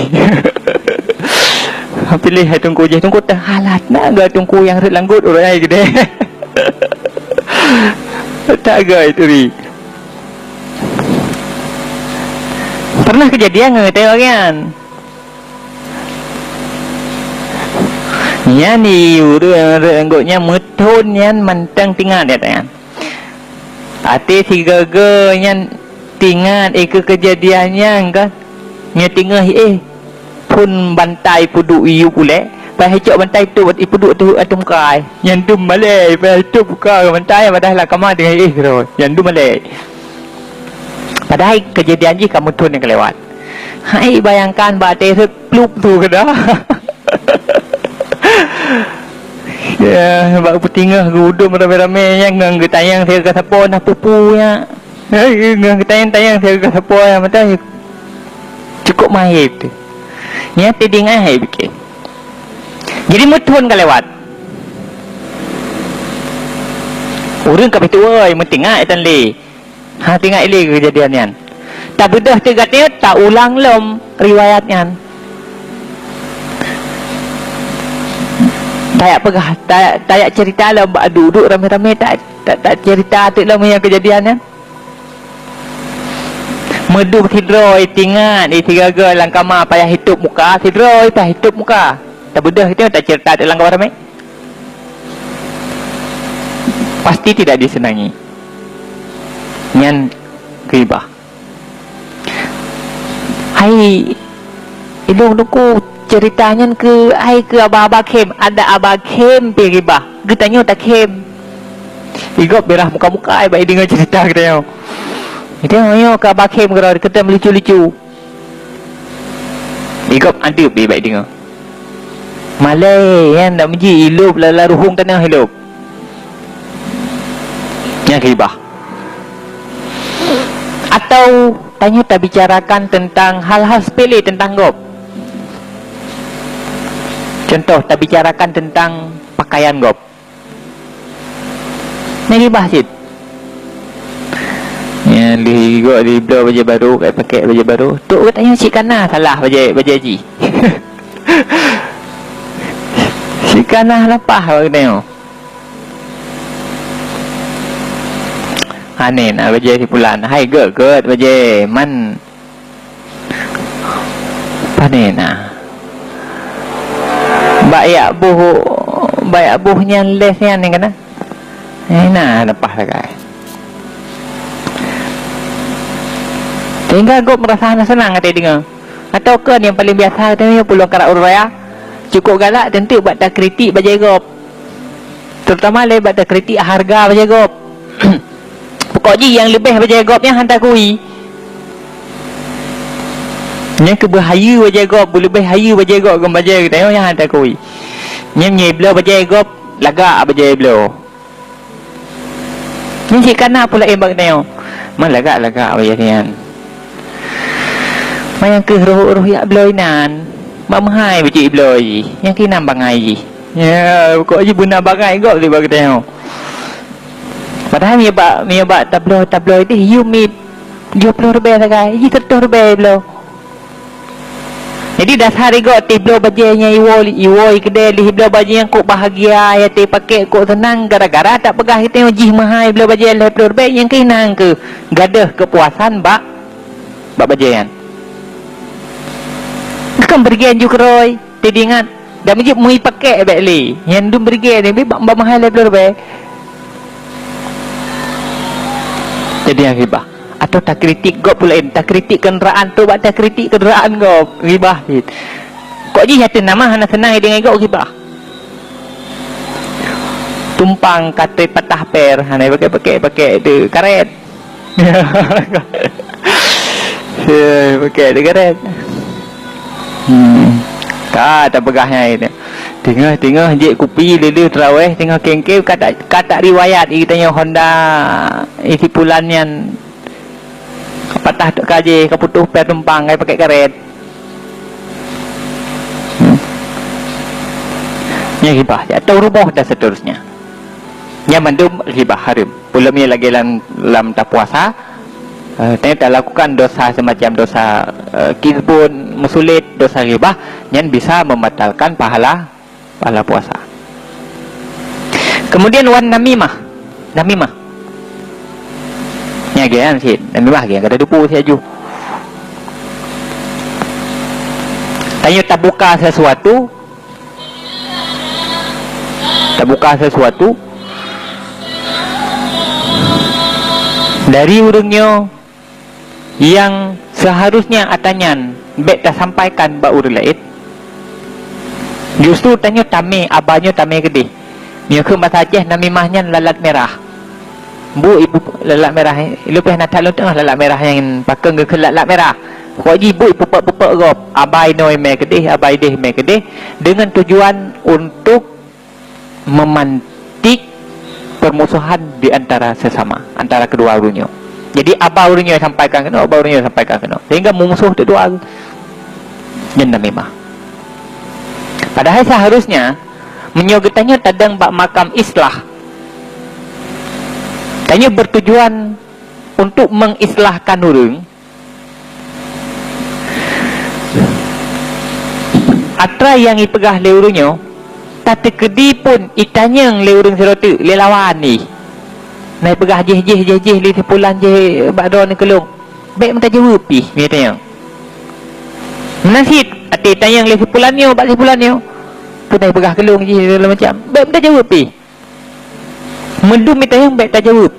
Piléh hai teungku jih, teungku teuhalat na gét teungku nyang rhot lam got ureuëng ai keudée. Tak gét turi. Pernah keujadian ngon geutanyoe awaknyan. Nyan di ureuëng rhot lam got nyan meuthon nyan mantong teuingat gata nyan. Até sigoe-goe nyan teuingat ikeue keujadian nyan ka. Nyoe teungoh éh phon bantai peuduek iyup ulée, paih icok bantai tôb ipeuduek ateueh muka ai. Nyan dum malée, paih tôb muka bantai padahai lam kama teungoh éh keudroe. Nyan dum malée. Padahai keujadian jih ka meuthon nyang ka lewat. Hai bayangkan bak até rhot plup tu keudroe. Ya, bak peuteungoh geuudom ramé-ramé nyan ngon geutanyong sigoe sapo na peue-peue nyan. Ngon geutanyong-tanyong sigoe sapo nyan mantong cukôp maét. Nyan teudeungoe hai bike. Jadi meuthon ka lewat. Ureuëng ka beutôi meuteungat tan lé. Ha, teuingat ilée keujadian nyan. Tabeudôh teuh gata nyoe, taulang lom riwayat nyan. Tajak peugah, tajak, tajak cerita lom bak duek-duek ramé-ramé, ta, ta, tacerita teuk lom nyang keujadian nyan. Meudub sidroe teuingat, di sigoe-goe lam kama payah itôb muka, sidroe payah itôb muka. Tabeudôh itu tacerita teuk lam kama ramé. Pasti tidak disenangi. Nyan ghibah. Hai, ilôn teungku cerita nyan keu ai keu aba-aba khém, ada aba khém pih ghibah. Geutanyoe takhém. Igob birah muka-muka ai bak ideungoe cerita geutanyoe. Geutanyoe nyoe keu aba khém keudroe, geutanyoe meulicu-licu. Igob adeueb bak ideungoe. Malée nyan dak meuji ilôb lala ruhueng tanoh ilôb. Nyang ghibah. Atau tanyoe tabicarakan teuntang hal-hal sepele teuntang gob. Contoh, tabicarakan teuntang pakaian gob. Nyang ghibah cit. Nyang lheueh igob lheueh bloe bajée barô, ka pakék bajée barô. Tok geutanyoe cit kana salah bajée, bajée jih. Cit kana lapah bak geutanyoe. Aneh na bajée si pulan. Hai gét-gét bajée man. Pane na. Bak yak boh, bak yak boh nyan leh nyan ni kana. Eh, na leupah sagai. Sehingga gob meurasa hana seunang até deungoe. Atawa kon nyang paleng biasa teuh nyoe pulang karap ureueng raya. Cukôp galak teuntu bak takritik bajèe gob. Terutama lé bak takritik hareuga bajèe gob. Pokok jih nyang leubeh bajèe gob nyan han takui. Nyan keuh beuhayeue bajèe gob, beuleubeh hayeue bajèe gob ngon bajèe geutanyoe nyang han takui. Nyan meunyoe ibloe bajèe gob, lagak bajèe ibloe. Nyan cit kana pula ié bak geutanyoe. Meulagak-lagak bajèe nyan. Manyang keuh roh-roh jak bloe inan. Mak meuhai bacut ibloe jih. Nyang keuh inan bangai jih. Ya, pokok jih beuna bangai gob sibak geutanyoe. Padahai meunyoe bak, meunyoe bak tabloe, tabloe deh, yum ib, yum ploh ribèe sagai, jih seratus ribèe bloe. Jadi dasar igob tibloe bajèe nyang iwoe, iwoe keudè lé ibloe bajèe nyang kok bahagia, ya teupakék kok seunang gara-gara tapeugah geutanyoe jih meuhai bloe bajèe lhèe ploh ribèe nyang keuh inan keuh gadôh keupuasan bak, bak bajèe nyan. Kan beureugi ju keurôi, teuingat, dan meujeuet meuipakék bèk lé, nyan dum beureugi nyan bak, bak meuhai lhèe ploh ribèe. Jadi nyang ghibah. Atawa takritik gob pula laén, takritik keundaraan tu bak takritik keundaraan gob, ghibah cit. Kok jih ateueh nama hana seunang deungon gob ghibah. Tumpang ka trép patah per, hana pakék-pakék, pakék teuh karét. Hei, pakék teuh karét. Hmm. Ka tapeugah nyan. Teungoh-teungoh jép kupi lé-lé teurawèh, teungoh kéng-kéng ka ta-, ka tak riwayat geutanyoe Honda isi pulan nyan. Patah tok ka jih, ka putôh pèr tumpang, ka pakék karét. Hmm. Nyan ghibah, jatuh ruboh dan seterusnya. Nyan mandum ghibah hareuem. Peulom nyan lagèe lam, lam tapuasa, eh, tanyoe talakukan dosa semacam dosa, eh, kizbun, meusulet, dosa ghibah, nyan bisa membatalkan pahala pahala puasa. Kemudian wan namimah. Namimah. Nyan lagèe nyan cit. Namimah lagèe nyan ka teupeue siaju. Tanyoe tabuka sesuatu, tabuka sesuatu dari ureueng nyoe nyang seuharusnya ata nyan bèk tasampaikan bak ureueng laén, justru tanyoe tamè, aba nyoe tamè keudeh. Nyoe kheun basa Aceh namimah nyan lalat mirah. Bu ibu lalat mirah, leupah na that lôn teungoh lalat mirah nyan pakon geukheun lalat mirah. Pokok jih bu ipeupak-peupak gob, aba inoe mè keudeh, aba ideh mè keudeh, dengan tujuan untuk memantik permusuhan di antara sesama, antara kedua ureueng nyoe. Jadi, aba ureueng nyoe sampaikan keunoe, aba ureueng nyoe sampaikan keunoe. Sehingga meumusoh teuk dua nyan namimah. Padahai seharusnya, meunyoe geutanyoe tadong bak makam islah, tanyoe bertujuan untuk mengislahkan ureueng, atra nyang ipeugah lé ureueng nyoe, tateukeudi pun itanyong lé ureueng sidroe teuk, lé lawan jih. Na ipeugah jih, jih, jih, jih lé si pulan jih bak droeneuh keu lôn. Bèk meutajaweueb pih, mita nyang. Meunan cit, até itanyong lé si pulan nyoe bak si pulan nyoe. Peue na ipeugah keu lôn jih, segala macam. Bèk meutajaweueb pih. Meudum itanyong bèk tajaweueb,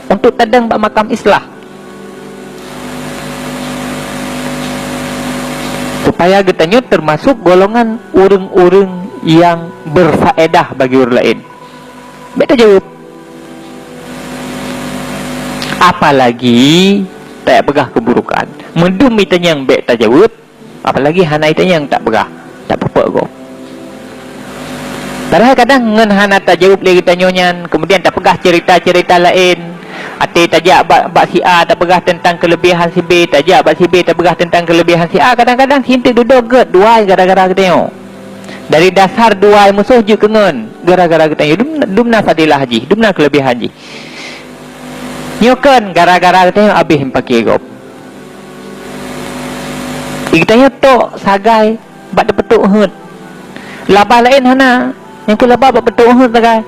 untuk tadong bak makam islah. Supaya geutanyoe termasuk golongan ureueng-ureueng nyang berfaedah bagi ureueng laén. Bèk tajaweueb. Apalagi tapeugah keuburokan. Meudum itanyong bèk tajaweueb, apalagi hana itanyong tapeugah, tapeupeuk gob. Padahai kadang ngon hana tajaweueb lé geutanyoe nyan, kemudian tapeugah cerita-cerita laén, até tajak bak, bak si A tapeugah teuntang keulebihan si B, tajak bak si B tapeugah teuntang keulebihan si A, kadang-kadang sinteuk dudoe gèt dua gara-gara geutanyoe. Dari dasar dua musoh jeuet keu ngon gara-gara geutanyoe, dum, dum na fadilah jih, dum na keulebihan jih. Nyoe kon gara-gara geutanyoe abéh meupaké gob. Geutanyoe tok sagai bak teupeutok heuet. Laba laén hana, nyang keu laba bak peutok heuet sagai.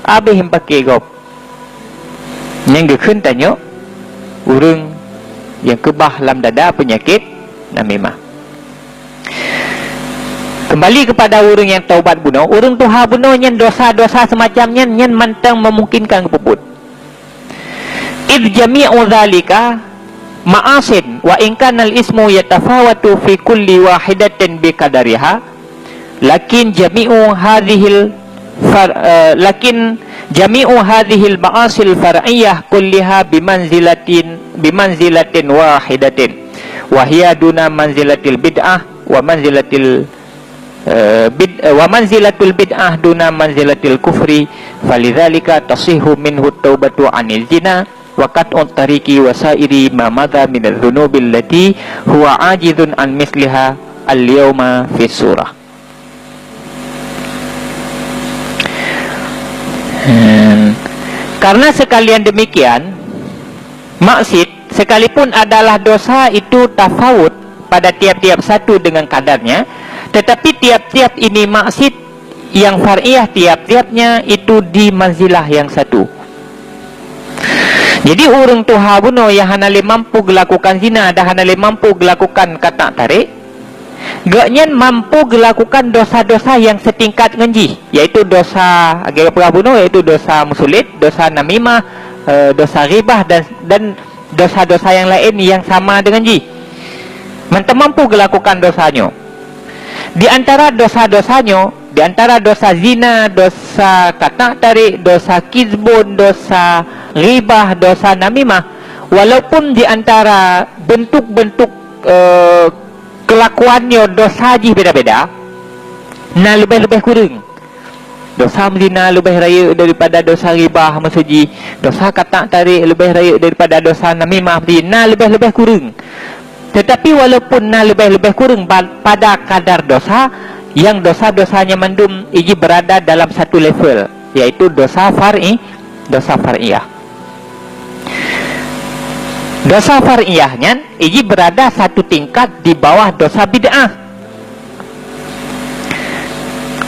Abéh meupaké gob. Nyang geukheun tanyoe ureueng nyang keubah lam dada peunyakét namimah. Kembali kepada ureuëng nyang taubat bunoe, ureuëng tuha bunoe nyan dosa-dosa semacam nyan, nyan mantong memungkinkan geupeubuet. Id jami'u dzalika ma'asin wa in kanal ismu yatafawatu fi kulli wahidatin bi qadariha, lakin jami'u hadzihil far-, eh, lakin jami'u hadzihil ma'asil far'iyah kulliha bimanzilatin, bimanzilatin wahidatin, wa hiya duna manzilatil bid'ah wa manzilatil eh, bid-, eh, wa manzilatul bid'ah duna manzilatil kufri, falidzalika tasihhu minhu taubatu anil zina wa qat'ut tariqi wa sairi ma madza minadz dzunubil lati huwa ajizun an misliha al-yauma fis surah. Hmm. Karena sekalian demikian, maksiat sekalipun adalah dosa itu tafawut pada tiap-tiap satu dengan kadarnya, tetapi tiap-tiap ini maksiat yang far'iyah tiap-tiapnya itu di manzilah yang satu. Jadi ureuëng tuha bunoe nyang hana lé mampu geulakukan zina dan hana lé mampu geulakukan katak tarék, gobnyan mampu geulakukan dosa-dosa nyang seutingkat ngon jih, yaitu dosa lagée peugah bunoe, yaitu dosa meusulet, dosa namimah, eh, dosa ghibah dan, dan dosa-dosa nyang laén nyang sama deungon jih. Mantong mampu geulakukan dosa nyoe. Di antara dosa-dosa nyoe, di antara dosa zina, dosa katak tarék, dosa kizbun, dosa ghibah, dosa namimah, walaupun di antara bentuk-bentuk, eh, keulakuan nyoe dosa jih beda-beda, na leubeh-leubeh kureueng. Dosa meuzina leubeh rayeuk daripada dosa ghibah, maksud jih, dosa katak tarék leubeh rayeuk daripada dosa namimah, maksud jih, na leubeh-leubeh kureueng. Tetapi walaupun na leubeh-leubeh kureueng ba-, pada kadar dosa, nyang dosa-dosa nyan mandum iji berada dalam satu level, yaitu dosa far'i, dosa far'iyah. Dosa far'iyah nyan iji berada satu tingkat di bawah dosa bid'ah.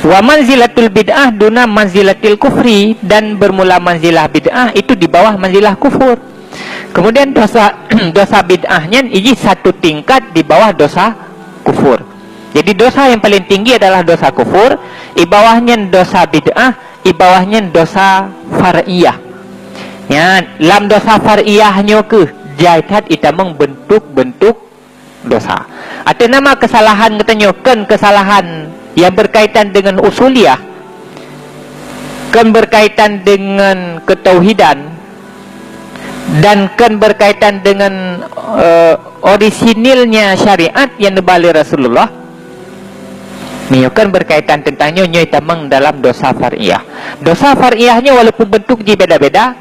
Wa manzilatul bid'ah duna manzilatil kufri, dan bermula manzilah bid'ah itu di bawah manzilah kufur. Kemudian dosa, dosa bid'ah nyan iji satu tingkat di bawah dosa kufur. Jadi dosa yang paling tinggi adalah dosa kufur, i bawah nyan dosa bid'ah, i bawah nyan dosa far'iyah. Nyan, lam dosa far'iyah nyoe keuh jai that itamong bentuk-bentuk dosa. Ateueh nama kesalahan geutanyoe kon kesalahan yang berkaitan dengan usuliyah, kon berkaitan dengan ketauhidan, dan kon berkaitan dengan, eh, orisinilnya syariat yang neuba lé Rasulullah. Nyoe kon berkaitan tentang nyoe, nyoe tamong dalam dosa far'iyah. Dosa far'iyah nyoe walaupun bentuk jih beda-beda,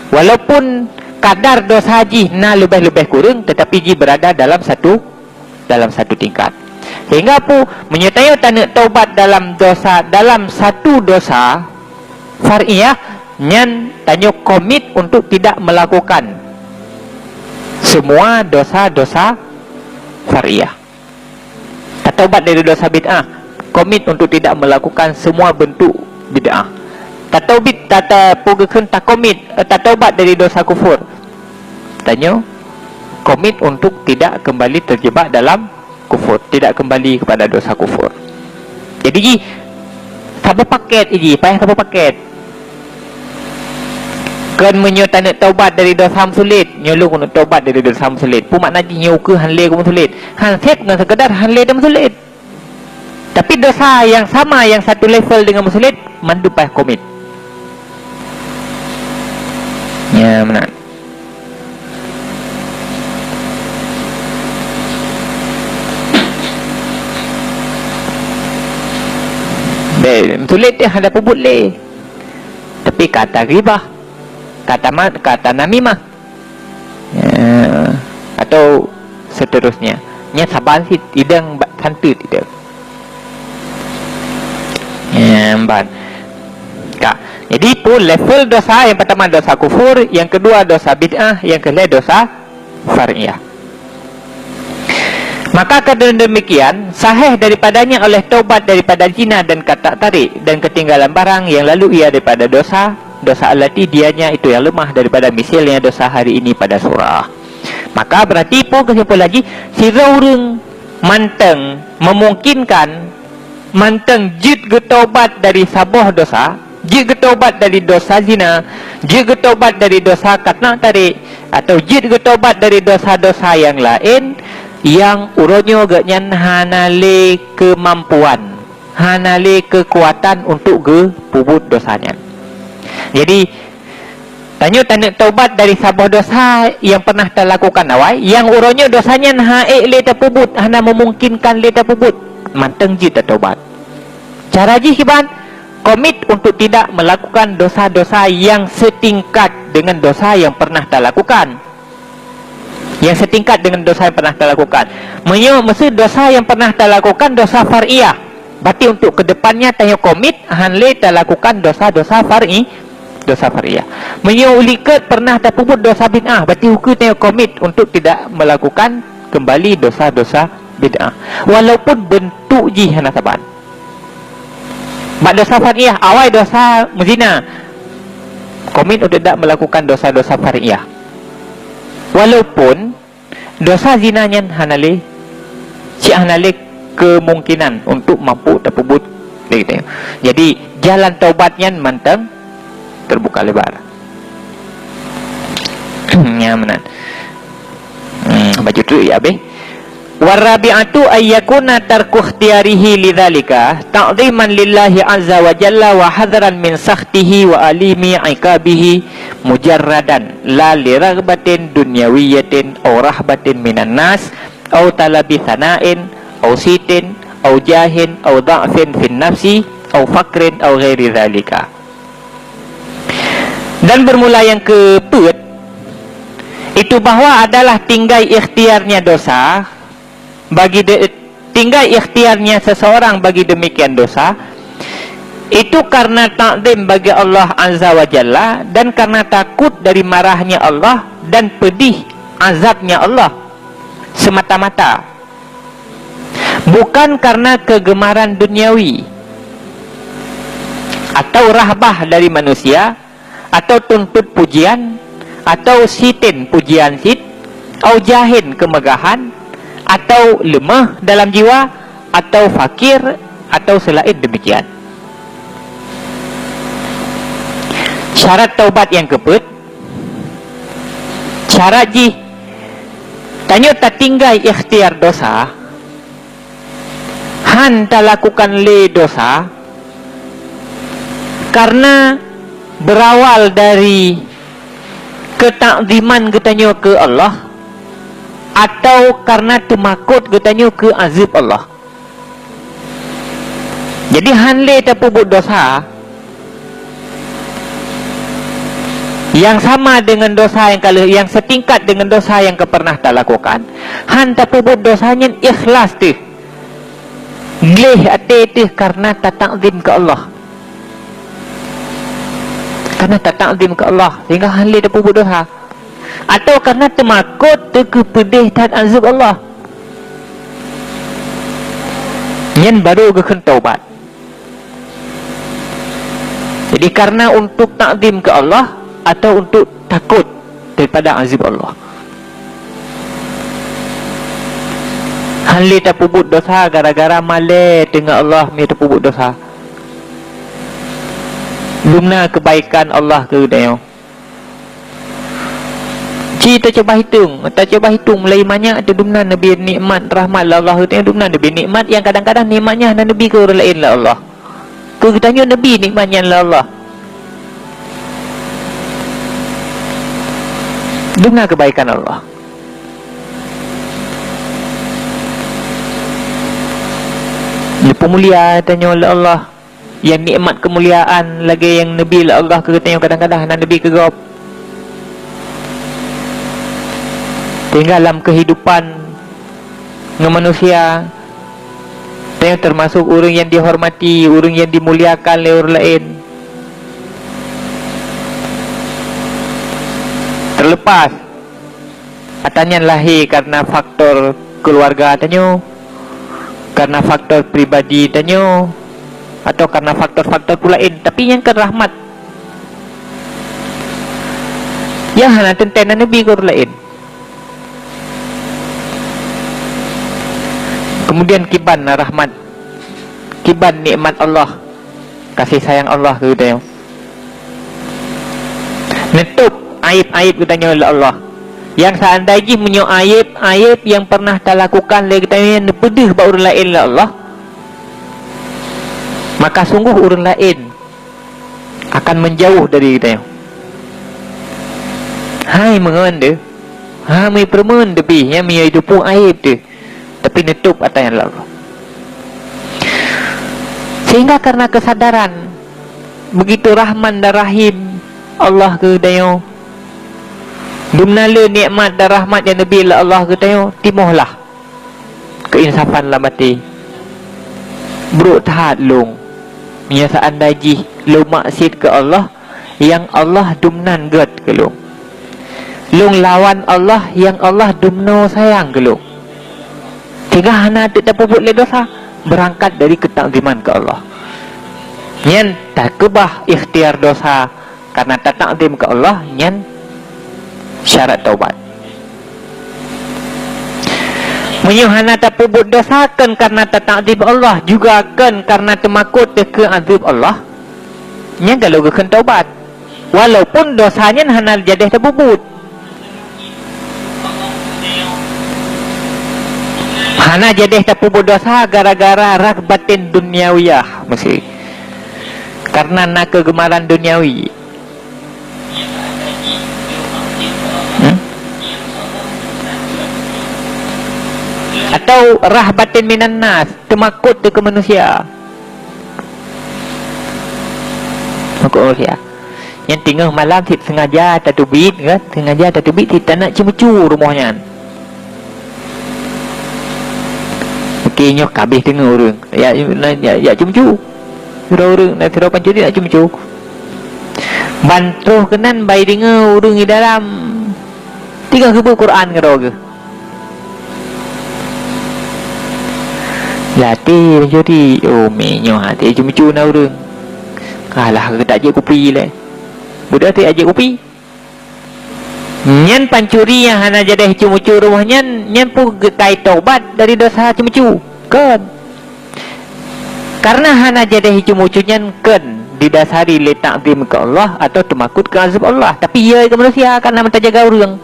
walaupun kadar dosa jih na leubeh-leubeh kureueng, tetapi jih berada dalam satu, dalam satu tingkat. Sehingga pu, meunyoe tanyoe taneuk taubat dalam dosa, dalam satu dosa far'iyah, nyan tanyoe komit untuk tidak melakukan semua dosa-dosa far'iyah. Tataubat dari dosa bid'ah, komit untuk tidak melakukan semua bentuk bid'ah. Tataubat, tata, peue geukheun takomit, eh, tataubat dari dosa kufur. Tanyoe komit untuk tidak kembali terjebak dalam kufur, tidak kembali kepada dosa kufur. Jadi jih saboh paket jih, payah saboh paket. Kon meunyoe taneuk taubat dari dosa meusulet, nyoe lôn keuneuk taubat dari dosa meusulet. Peue makna jih nyoe keuh han lé keu meusulet? Han sép ngon sekedar han lé dan meusulet. Tapi dosa yang sama, yang satu level dengan meusulet, mandum payah komit. Ya, meunan. Beh, meusulet teuh hana peubuet lé. Tapi kata ghibah, kata ma-, kata namimah, ya, atau seterusnya. Nya saban sit idang ba-, santeut idang. Ya, ban. Ka. Jadi, peue level dosa, yang pertama dosa kufur, yang kedua dosa bid'ah, yang kelhèe dosa far'iyah. Maka karena demikian, sahih daripadanya oleh taubat daripada zina dan katak tarik dan ketinggalan barang yang lalu ia daripada dosa, dosa allati dianya itu yang lemah daripada misilnya dosa hari ini pada surah. Maka berarti peue keusimpulan jih, sidroe ureueng mantong memungkinkan Mantong jeuet geutobat dari saboh dosa, jeuet geutobat dari dosa zina, jeuet geutobat dari dosa katnak tarek, atau jeuet geutobat dari dosa-dosa nyang laén, nyang uroe nyoe geuhnyan hana lé keumampuan, hana lé keukuatan untuk geupeubuet dosa nyan. Jadi, tanyoe taneuk tobat dari saboh dosa nyang pernah talakukan awai, nyang uroe nyoe dosa nyan han ék lé tapeubuet, hana meumungkinkan lé tapeubuet, mantong jeuet tatobat. Cara jih kiban, komit untuk tidak melakukan dosa-dosa nyang setingkat dengan dosa nyang pernah talakukan. Nyang setingkat dengan dosa nyang pernah talakukan. Meunyoe meuseu dosa nyang pernah talakukan dosa far'iyah, berarti untuk kedepannya tanyoe komit han lé talakukan dosa-dosa far'i, dosa far'iyah. Meunyoe u likot pernah tapeubuet dosa bid'ah, berarti ukeue tanyoe komit untuk tidak melakukan kembali dosa-dosa bid'ah, walaupun bentuk jih hana saban. Bak dosa far'iyah, awai dosa meuzina, komit untuk tidak melakukan dosa-dosa far'iyah. Walaupun dosa zina nyan hana lé, cit hana lé kemungkinan untuk mampu tapeubuet lé geutanyoe. Jadi, jalan taubat nyan mantong terbuka lebar. Nyan meunan. Hmm, baju tu ya habis. Warabi'atu ayyakuna tarku ikhtiyarihi lidzalika ta'dhiman lillahi azza wa jalla wa hadharan min sakhtihi wa alimi iqabihi mujarradan la li raghbatin dunyawiyatin aw rahbatin minan nas aw talabi thana'in aw sitin aw jahin aw dha'fin fin nafsi aw faqrin aw ghairi dzalika. Dan bermula yang keupeuet, itu bahwa adalah tinggai ikhtiarnya dosa bagi de-, tinggai ikhtiarnya seseorang bagi demikian dosa, itu karena takzim bagi Allah Azza wa Jalla dan karena takut dari marahnya Allah dan pedih azabnya Allah semata-mata. Bukan karena kegemaran duniawi, atau rahbah dari manusia, atau tuntut pujian, atau sitin pujian cit, atau jahin kemegahan, atau lemah dalam jiwa, atau fakir, atau selain demikian. Syarat taubat nyang keupeuet, syarat jih tanyoe tatinggai ikhtiar dosa, han talakukan lé dosa, karena berawal dari keutakziman geutanyoe keu Allah, atau karena teumakot geutanyoe keu azeueb Allah. Jadi, han lé tapeubuet dosa nyang sama dengan dosa nyang ka lheueh, nyang setingkat dengan dosa nyang ka pernah talakukan. Han tapeubuet dosa nyan ikhlas teuh, gleh até teuh karena tatakzim keu Allah. Karena tatakzim keu Allah, sehingga han lé tapeubuet dosa. Atau karena teumakot teukeue peudeh that azeueb Allah. Nyan baru geukheun taubat. Jadi, karena untuk takzim keu Allah atau untuk takot daripada azeueb Allah. Han lé tapeubuet dosa gara-gara malée teungoh Allah meu tapeubuet dosa. Dumna keubaikan Allah keu geutanyoe. Ci tacuba hitong, tacuba hitong mulai manyak teuh dumna neubi nikmat rahmat lé Allah keu geutanyoe, dumna neubi nikmat nyang kadang-kadang nikmat nyan hana neubi keu ureuëng laén lé Allah. Keu geutanyoe neubi nikmat nyan lé Allah. Dumna keubaikan Allah. Neupeumulia tanyoe lé Allah. Nyang nikmat keumuliaan lagée nyang neubi lé Allah keu geutanyoe kadang-kadang hana neubi keu gob. Sehingga lam keuhidupan ngon manusia, tanyoe teumasok ureuëng nyang dihormati, ureuëng nyang dimuliakan lé ureuëng laén. Teulepas ata nyan lahé karena faktor keuluwarga tanyoe, karena faktor pribadi tanyoe, atau karena faktor-faktor peue laén, tapi nyan kan rahmat. Nyang hana teuntée na neubi keu ureuëng laén. Kemudian kiban na rahmat kiban nikmat Allah, kasih sayang Allah keu geutanyoe. Neutôb aéb-aéb geutanyoe lé Allah. Nyang seandai jih meunyoe aéb-aéb nyang pernah talakukan lé geutanyoe nyan neupeudeuh bak ureuëng laén lé Allah, maka sungguh ureuëng laén akan menjauh dari geutanyoe. Hai meungon deuh, hai meupeureumeun teubi nyang meunyoe teupeue aéb teuh, tapi neutôb atra nyan lé Allah. Sehingga karena kesadaran begitu Rahman dan Rahim Allah keu geutanyoe, dumna le nikmat dan rahmat nyang neubi lé Allah keu geutanyoe, timohlah keuinsafan lam até. Brok that lôn, meunyoe seandai jih lôn maksiet keu Allah, nyang Allah dumnan gét keu lôn. Lôn lawan Allah, nyang Allah dumnoe sayang keu lôn. Sehingga hana teuk tapeubuet lé desya, beurangkat dari keutakziman keu Allah. Nyan takeubah ikhtiar desya karena tatakzim keu Allah, nyan syarat taubat. Meunyoe hana tapeubuet desya kon karena tatakzim Allah, juga kon karena teumakot teuh keu azeueb Allah, nyan ka lheueh geukheun taubat. Walaupun desya nyan hana jadeh tapeubuet. Hana jadeh tapeubuet desya gara-gara raghbatin dunyawiyah, meusti. Karena na keugeumaran duniawi. Hmm? Atau rahbatin minan nas, teumakot teuh keu manusia. Teumakot keu manusia. Nyan teungoh malam cit sengaja tateubiet kan, sengaja tateubiet cit tanak ceumeucue rumoh nyan. Oke, nyoe ka abéh teungoh ureuëng. Ya, ya, ya ceumeucue. Sidroe ureuëng, na sidroe pancuri nak ceumeucue. Ban troh keunan bai deungoe ureuëng di dalam. Teungoh geubeue Quran keudroe geuh. Lam até pancuri, oh, meunyoe até ceumeucue na ureuëng. Kalah keu tajak kupi lé. Budak tu ajak kupi. Nyan pancuri nyang hana jadeh ceumeucue rumoh nyan, nyan peue geukai taubat dari desya ceumeucue? Kon. Karena hana jadeh ceumeucue nyan kon didasari lé takzim keu Allah atau teumakot keu azeueb Allah, tapi ya keu manusia karena meuteujeuet jaga ureuëng.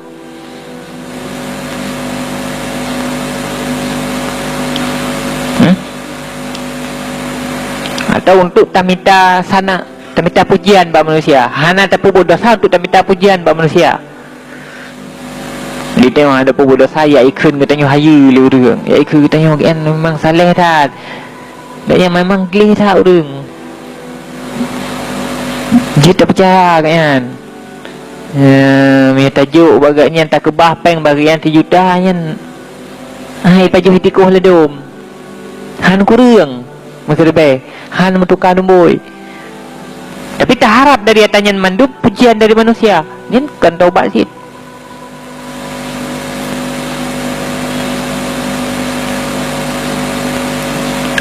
Hmm? Atau untuk tamita sanak, tamita pujian bak manusia, hana tapeubuet desya untuk tamita pujian bak manusia. Di tengah ada peubuet desya, ya ikheun geutanyoe hayeue lé ureuëng. Ya ikheun geutanyoe geuh nyan memang saleh that. Geuh nyan memang gleh that ureuëng. Jeuet tapeucaya geuh nyan. Eh, meunyoe tajok bak geuh nyan, takeubah péng bak geuh nyan sijuta nyan. Hai pajoh itikoh ladom. Han kureueng, meuseureubai, han meutuka dumbôi. Tapi taharab dari ata nyan mandum pujian dari manusia. Nyan kon taubat cit.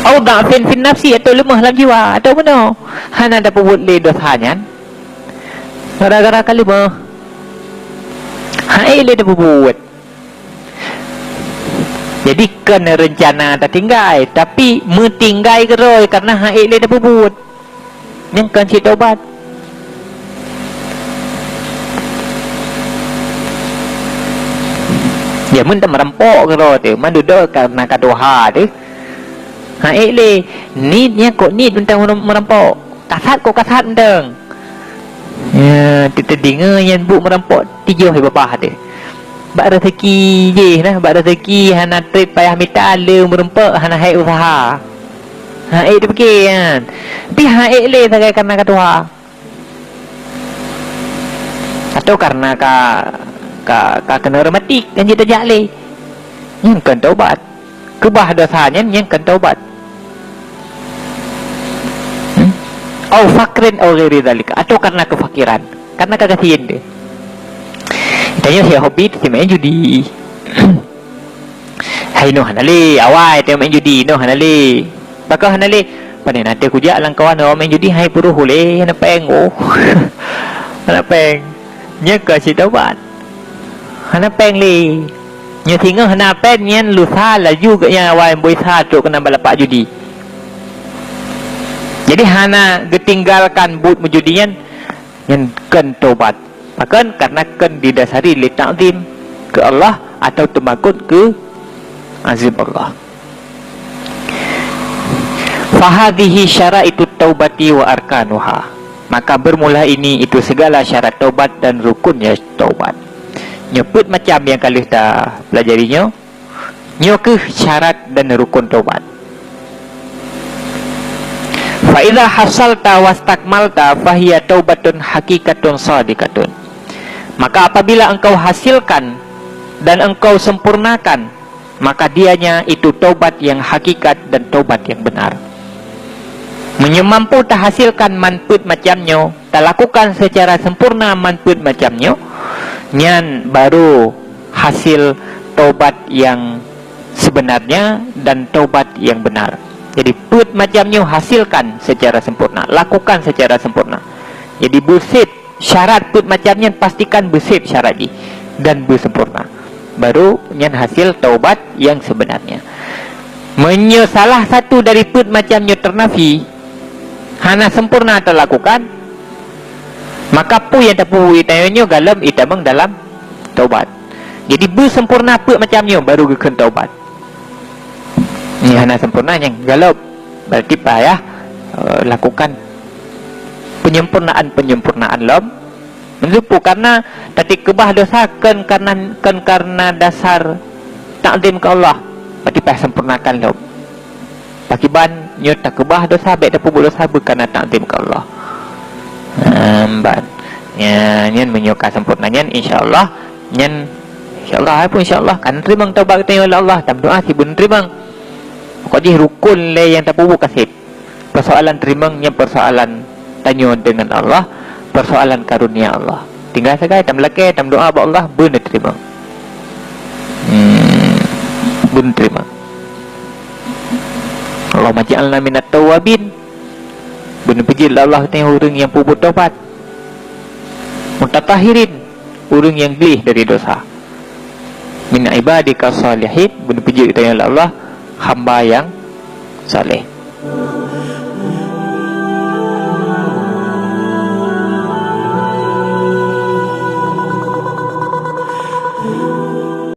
Au dha'fin fin nafsi, atau leumah lam jiwa, atau meunoe. Hana tapeubuet lé desya nyan gara-gara ka leumah. Hai lé tapeubuet. Jadi, kon reuncana tatinggai, tapi meutinggai keudroe karena han ék lé tapeubuet. Nyan kon cit taubat. Jameun tameurampok keudroe teuh, mandum karena ka tuha teuh. Han ék lé, niet nyan kok niet mantong meurampok. Kasat kok kasat mantong. Ya, teudeungoe nyan buet meurampok tijoh babah teuh. Bak rezeki jih nah, bak rezeki hana treb payah mita, le meurampok hana hék useuha. Han ék teupike nyan. Tapi han ék lé sagai karena ka tuha. Atau karena ka, ka, ka keunoe rematik, nyan jeuet tajak lé. Nyan kon taubat. Keubah desya nyan, nyan kon taubat. Hmm? Au faqrin au ghairi dzalika, atau karena keufakiran, karena ka gasien teuh. Tanyoe si hobi teuh si main judi. Hai noh hana lé, awai teuh main judi, noh hana lé. Pakon hana lé? Pane na teuh kujak lam kawan awak main judi, hai peuruh ulée, hana péng, oh. Hana péng. Nyan ka cit taubat. Hana péng lé. Nyoe singoh na péng nyan lusa laju geuh nyan awai bui sa trok keunan balapak judi. Jadi hana geutinggalkan buet meujudi nyan, nyan kheun tobat. Pakon? Karena kheun didasari lé takzim keu Allah atau teumakot keu azab Allah. Fahadhihi syaraitut taubati wa arkanuha. Maka bermula ini itu segala syarat taubat dan rukunnya taubat. Nyoe peuet macam nyang ka lheueh tapelajari nyoe. Nyoe kheueh syarat dan rukun taubat. Fa idza hasalta wastakmalta fahiya taubatun haqiqatun shadiqatun. Maka apabila engkau hasilkan dan engkau sempurnakan, maka dianya itu taubat yang hakikat dan taubat yang benar. Meunyoe mampu tahasilkan man peuet macam nyoe, talakukan secara sempurna man peuet macam nyoe, nyan baru hasil taubat yang sebenarnya dan taubat yang benar. Jadi peuet macam nyoe hasilkan secara sempurna, lakukan secara sempurna. Jadi beusép syarat peuet macam nyan, pastikan beusép syarat jih dan beusempurna. Baru nyan hasil taubat yang sebenarnya. Meunyoe salah satu dari peuet macam nyoe teunafi, hana sempurna talakukan, maka peue nyang tapeubuet tanyoe nyoe galom itamong dalam taubat. Jadi beusempurna peuet macam nyoe baru geukheun taubat. Nyoe hana sempurna nyang galom, berarti payah eh, lakukan penyempurnaan-penyempurnaan lom. Meunyoe peue karena tateuk keubah dosa kheun karena, kheun karena dasar takzim keu Allah, berarti payah sempurnakan lom. Pakiban nyoe takeubah dosa, bék tapeubuet dosa beukarna takzim keu Allah. Ehm, ban. Nya, nyan meunyoe ka sempurna nyan, insya Allah, nyan, insya Allah, apa insya Allah, kan teurimong taubat geutanyoe oleh Allah, tameudoa si beuneurimong. Pokok jih rukun lé nyang tapeubuet ka sép. Persoalan teurimong nyan persoalan tanyoe dengan Allah, persoalan karunia Allah. Tinggai sagai tameulakée, tameudoa bak Allah, beuneuterimong. Hmm, beuneuterimong. Allahumma ja'alna minat tawwabin. Beuneupeujeuet lé Allah tanyoe ureuëng nyang peubuet taubat. Mutatahhirin, ureuëng nyang gleh dari dosa. Min ibadika shalihin, beuneupeujeuet tanyoe lé Allah hamba nyang saleh.